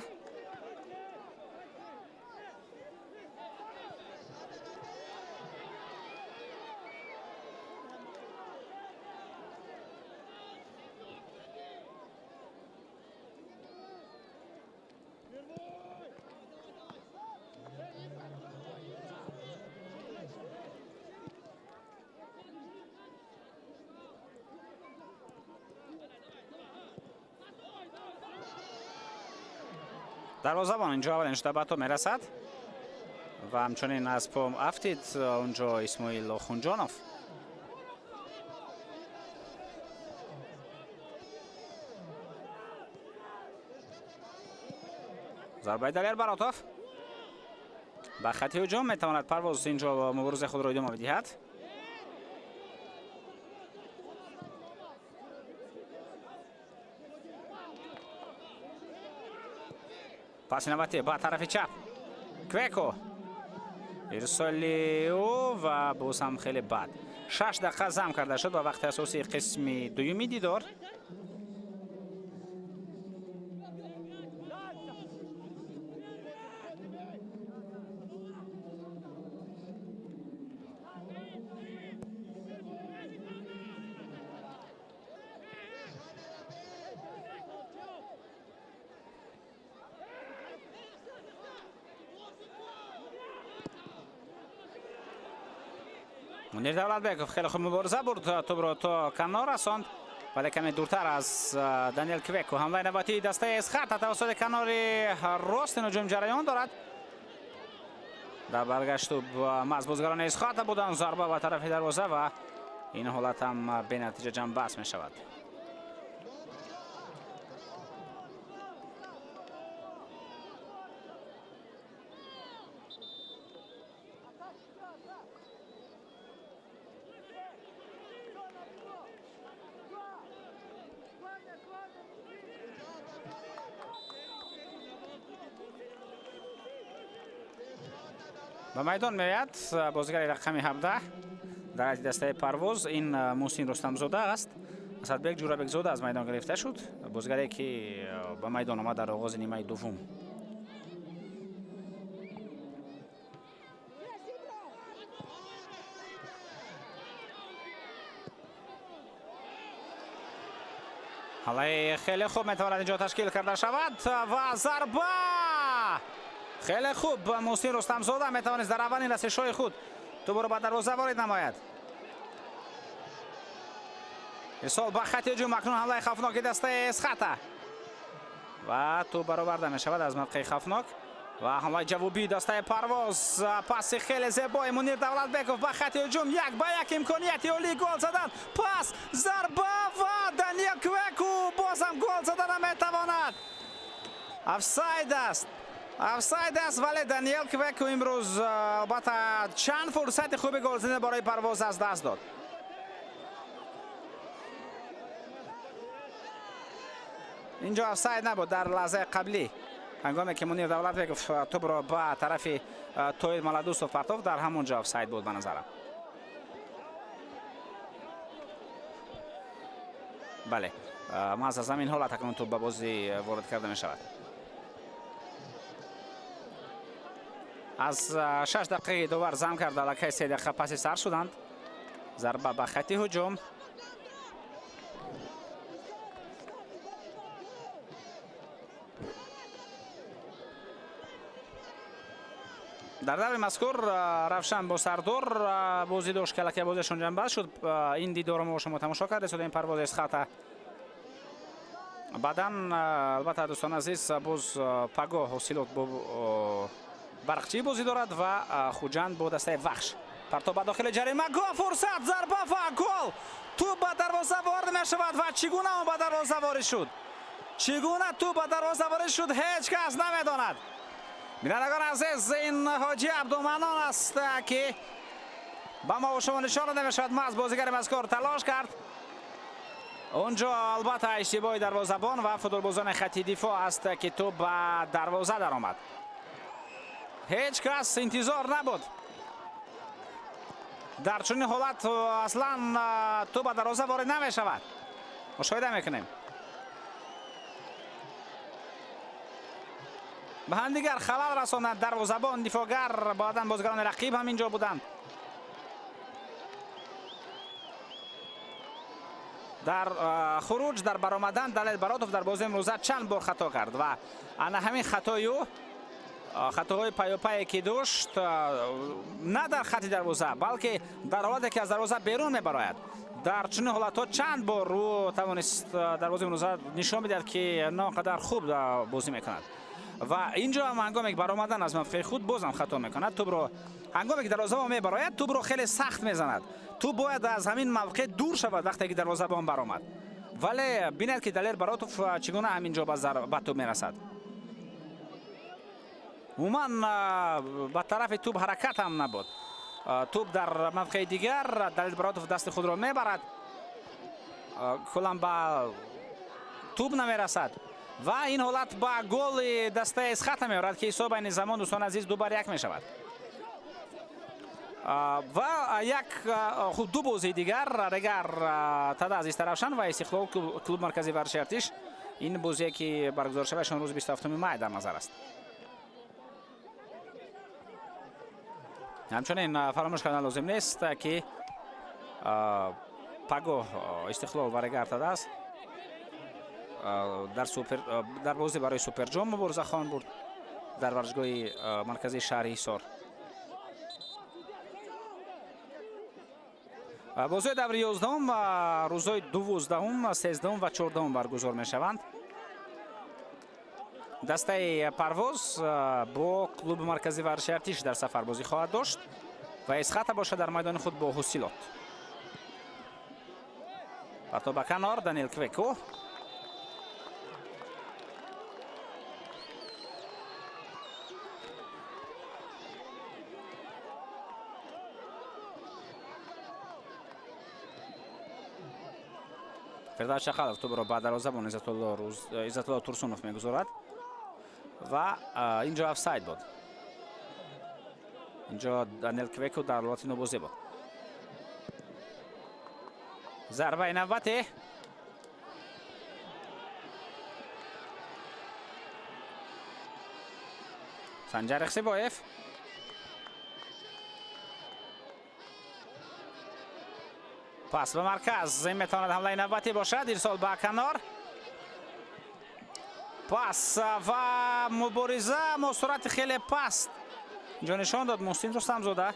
Дарвозабон инҷо аввалин шуда ба тӯб мерасад ва ҳамчунин аз по афтид онҷо Исмоил Охунҷонов. Зарбаи Далер Баротов ба хати ҳуҷум, метавонад Парвоз инҷо муборизаи худро идома бидиҳад. Паси навбатӣ ба тарафи чап. Квеко. Ирсоли ӯ ва боз ҳам хеле бад. 6 дақиқа зам карда шуд ба вақти асосии қисми дуюми дидор. Мунир Давлатбеков хеле хуб мубориза бурд, тӯбро то канор расонд, вале каме дуртар аз Даниэл Квеку. Ҳамлаи навбатии дастаи Эсхата тавассути канори рости ҳуҷум ҷараён дорад. Дар баргашт тӯб маҳз бозигарони Эсхата буданд, зарба ба тарафи дарвоза ва ин ҳолат ҳам бенатиҷа ҷамъбаст мешавад. Ба майдон меояд бозигари рақами 17 дар ҳайати дастаи Парвоз, ин Муҳсин Рустамзода аст. Асадбек Ҷурабекзода аз майдон гирифта шуд, бозигаре ки ба майдон омад дар оғози нимаи дуввум. Ҳамлаи хеле хуб метавонад инҷо ташкил карда шавад ва зарба хеле хуб. Муҳсин Рустамзода метавонист дар аввалин расишҳои худ тӯбро ба дарвоза ворид намояд. Ирсол ба хати ҳуҷум, акнун ҳамлаи хавфноки дастаи Эсхата. Ва тӯб бароварда мешавад аз мавқеи хавфнок. Ва ҳамлаи ҷавобии дастаи Парвоз. Паси хеле зебои Мунир Давлатбеков ба хати ҳуҷум. 1 ба 1, имконияти олии гол задан. Пас, зарба ва Даниел Квеку бозам гол зада наметавонад. Офсайд аст. Офсайд аст, вале Даниел Квеку имрӯз албатта чанд фурсати хуби голзанӣ барои Парвоз аз даст дод. Инҷо офсайд набуд. Дар лаҳзаи қаблӣ, ҳангоме ки Мунир Давлатбеков тӯбро ба тарафи Тоир Маладусов партофт, дар ҳамон ҷо офсайд буд ба назарам. Бале, маҳз аз ҳамин ҳолат акнун тӯб ба бозӣ ворид карда мешавад. Аз 6 дақиқаи довар зам карда, аллакай 3 дақиқа паси сар шуданд. Зарба ба хати ҳуҷум. Дар даври мазкур Равшан бо Сардор бозӣ дошт, ки аллакай бозиашон ҷамъбаст шуд. Ин дидорро мо шумо тамошо карда истодем, Парвоз, Эсхата. Баъдан, албатта, дӯстони азиз, боз пагоҳ Ҳосилот бо Барқчӣ бозӣ дорад ва Хуҷанд бо дастаи Вахш. Партоб ба дохили ҷарима, гол, фурсат, зарба ва гол! Тӯб ба дарвоза ворид мешавад. Ва чӣ гуна он ба дарвоза ворид шуд, чӣ гуна тӯб ба дарвоза ворид шуд, ҳеҷ кас намедонад. Бинандагон азиз, ин Ҳоҷи Абдуманон аст, ки ба мо шумо нишон дода мешавад. Маҳз бозигари мазкур талош кард онҷо. Албатта, иштибоҳи дарвозабон ва футболбозони хати дифоъ аст, ки тӯб ба дарвоза даромад. Ҳеҷ кас интизор набуд. Дар чунин ҳолат аслан тӯб ба дарвоза ворид намешавад. Мушоҳида мекунем, ба ҳамдигар халал расонад дарвозабон, дифоъгар, баъдан бозигарони рақиб ҳам инҷо буданд. Дар хуруҷ, дар баромадан Далел Баротов дар бозии имрӯза чанд бор хато кард ва ана ҳамин хатои ӯ, хатоҳои паёпае ки дошт, на дар хати дарвоза, балки дар ҳолате ки аз дарвоза берун мебарояд, дар чунин ҳолатҳо чанд бор ӯ тавонист дар бозии имрӯза нишон бидиҳад, ки на он қадар хуб бозӣ мекунад. Ва инҷо ҳам ҳангоме ки баромадан аз мавқеи худ бозам хато мекунад. Тӯбро ҳангоме ки дарвозабон мебарояд, тӯбро хеле сахт мезанад. Тӯб бояд аз ҳамин мавқеъ дур шавад, вақте ки дарвозабон баромад, вале бинед, ки Далер Баротов чӣ гуна ҳамин ҷо ба тӯб мерасад. Умуман ба тарафи тӯб ҳаракат ҳам набуд. Тӯб дар мавқеи дигар, Далер Баротов дасти худро мебарад, куллан ба тӯб намерасад ва ин ҳолат ба голи дастаи Эсхата меорад, ки ҳисоб айни замон, дӯстони азиз, 2 бар 1 мешавад. Ва як хуб, ду бозии дигар: Регар ТадАЗ Истаравшан ва Истиқлол, клуб маркази варзиши Артиш. Ин бозие ки баргузоршавашон рӯзи 27 май дар назар аст. Ҳамчунин фаромӯш кардан лозим нест, ки пагоҳ Истиқлол ва Регар ТадАЗ дар супер, дар бозӣ барои суперҷом мубориза хоҳанд бурд дар варзишгоҳи марказии шаҳри Ҳисор. Бозиҳои даври 11-ум рӯзҳои 12-ум, 13-ум ва 14-ум баргузор мешаванд. Дастаи Парвоз бо клуби марказии варзиши Артиш дар сафар бозӣ хоҳад дошт ва Эсхата бошад дар майдони худ бо Ҳусилот. Партоб ба канор, Даниел Квеко. Фирдавс Шақалов тӯбро ба дарвозабон Иззатулло Турсунов мегузорад ва инҷо офсайд буд. Инҷо Даниел Квеко дар ҳолати нобозӣ буд. Зарбаи навбате. Санҷар Ихсибоев. Пас ба марказ, ин метавонад ҳамлаи навбатӣ бошад. Ирсол ба канор, пас ва мубориза, аммо суръати хеле паст инҷо нишон дод Муҳсин Рустамзода.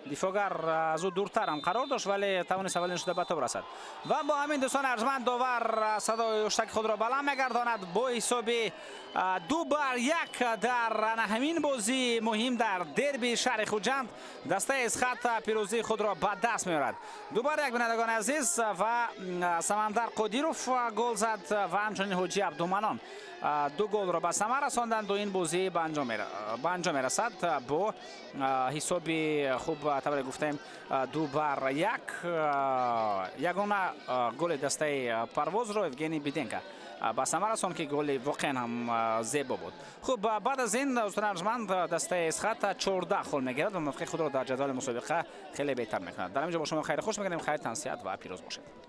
Дифоъгар аз ӯ дуртар ҳам қарор дошт, вале тавонист аввалин шуда ба топ расад. Ва бо ҳамин, дӯстони арҷманд, довар садои ҳуштаки худро баланд мегардонад. Бо ҳисоби 2-1 дар ана ҳамин бозии муҳим дар дерби шаҳри Хуҷанд дастаи Эсхат пирӯзии худро ба даст меорад. 2-1, бинандагони азиз. Ва Самандар Қодиров гол зад ва ҳамчунин Ҳоҷи Абдуманон ду голро ба самар расонданд. Ин бозӣ ба анҷом мерасад бо ҳисоби хуб, тавре гуфтем, 2-1. Ягона голи дастаи Парвозро Евгений Биденко ба самар расонд, ки голи воқеан ҳам зебо буд. Хуб, баъд аз ин, дӯстони арҷманд, дастаи Эсхат 14 хол мегирад ва мавқеи худро дар ҷадвали мусобиқа хеле беҳтар мекунад. Дар ҳамин ҷо бо шумо хайри хуш мекунем. Хайр, тансиҳат ва пирӯз бошед.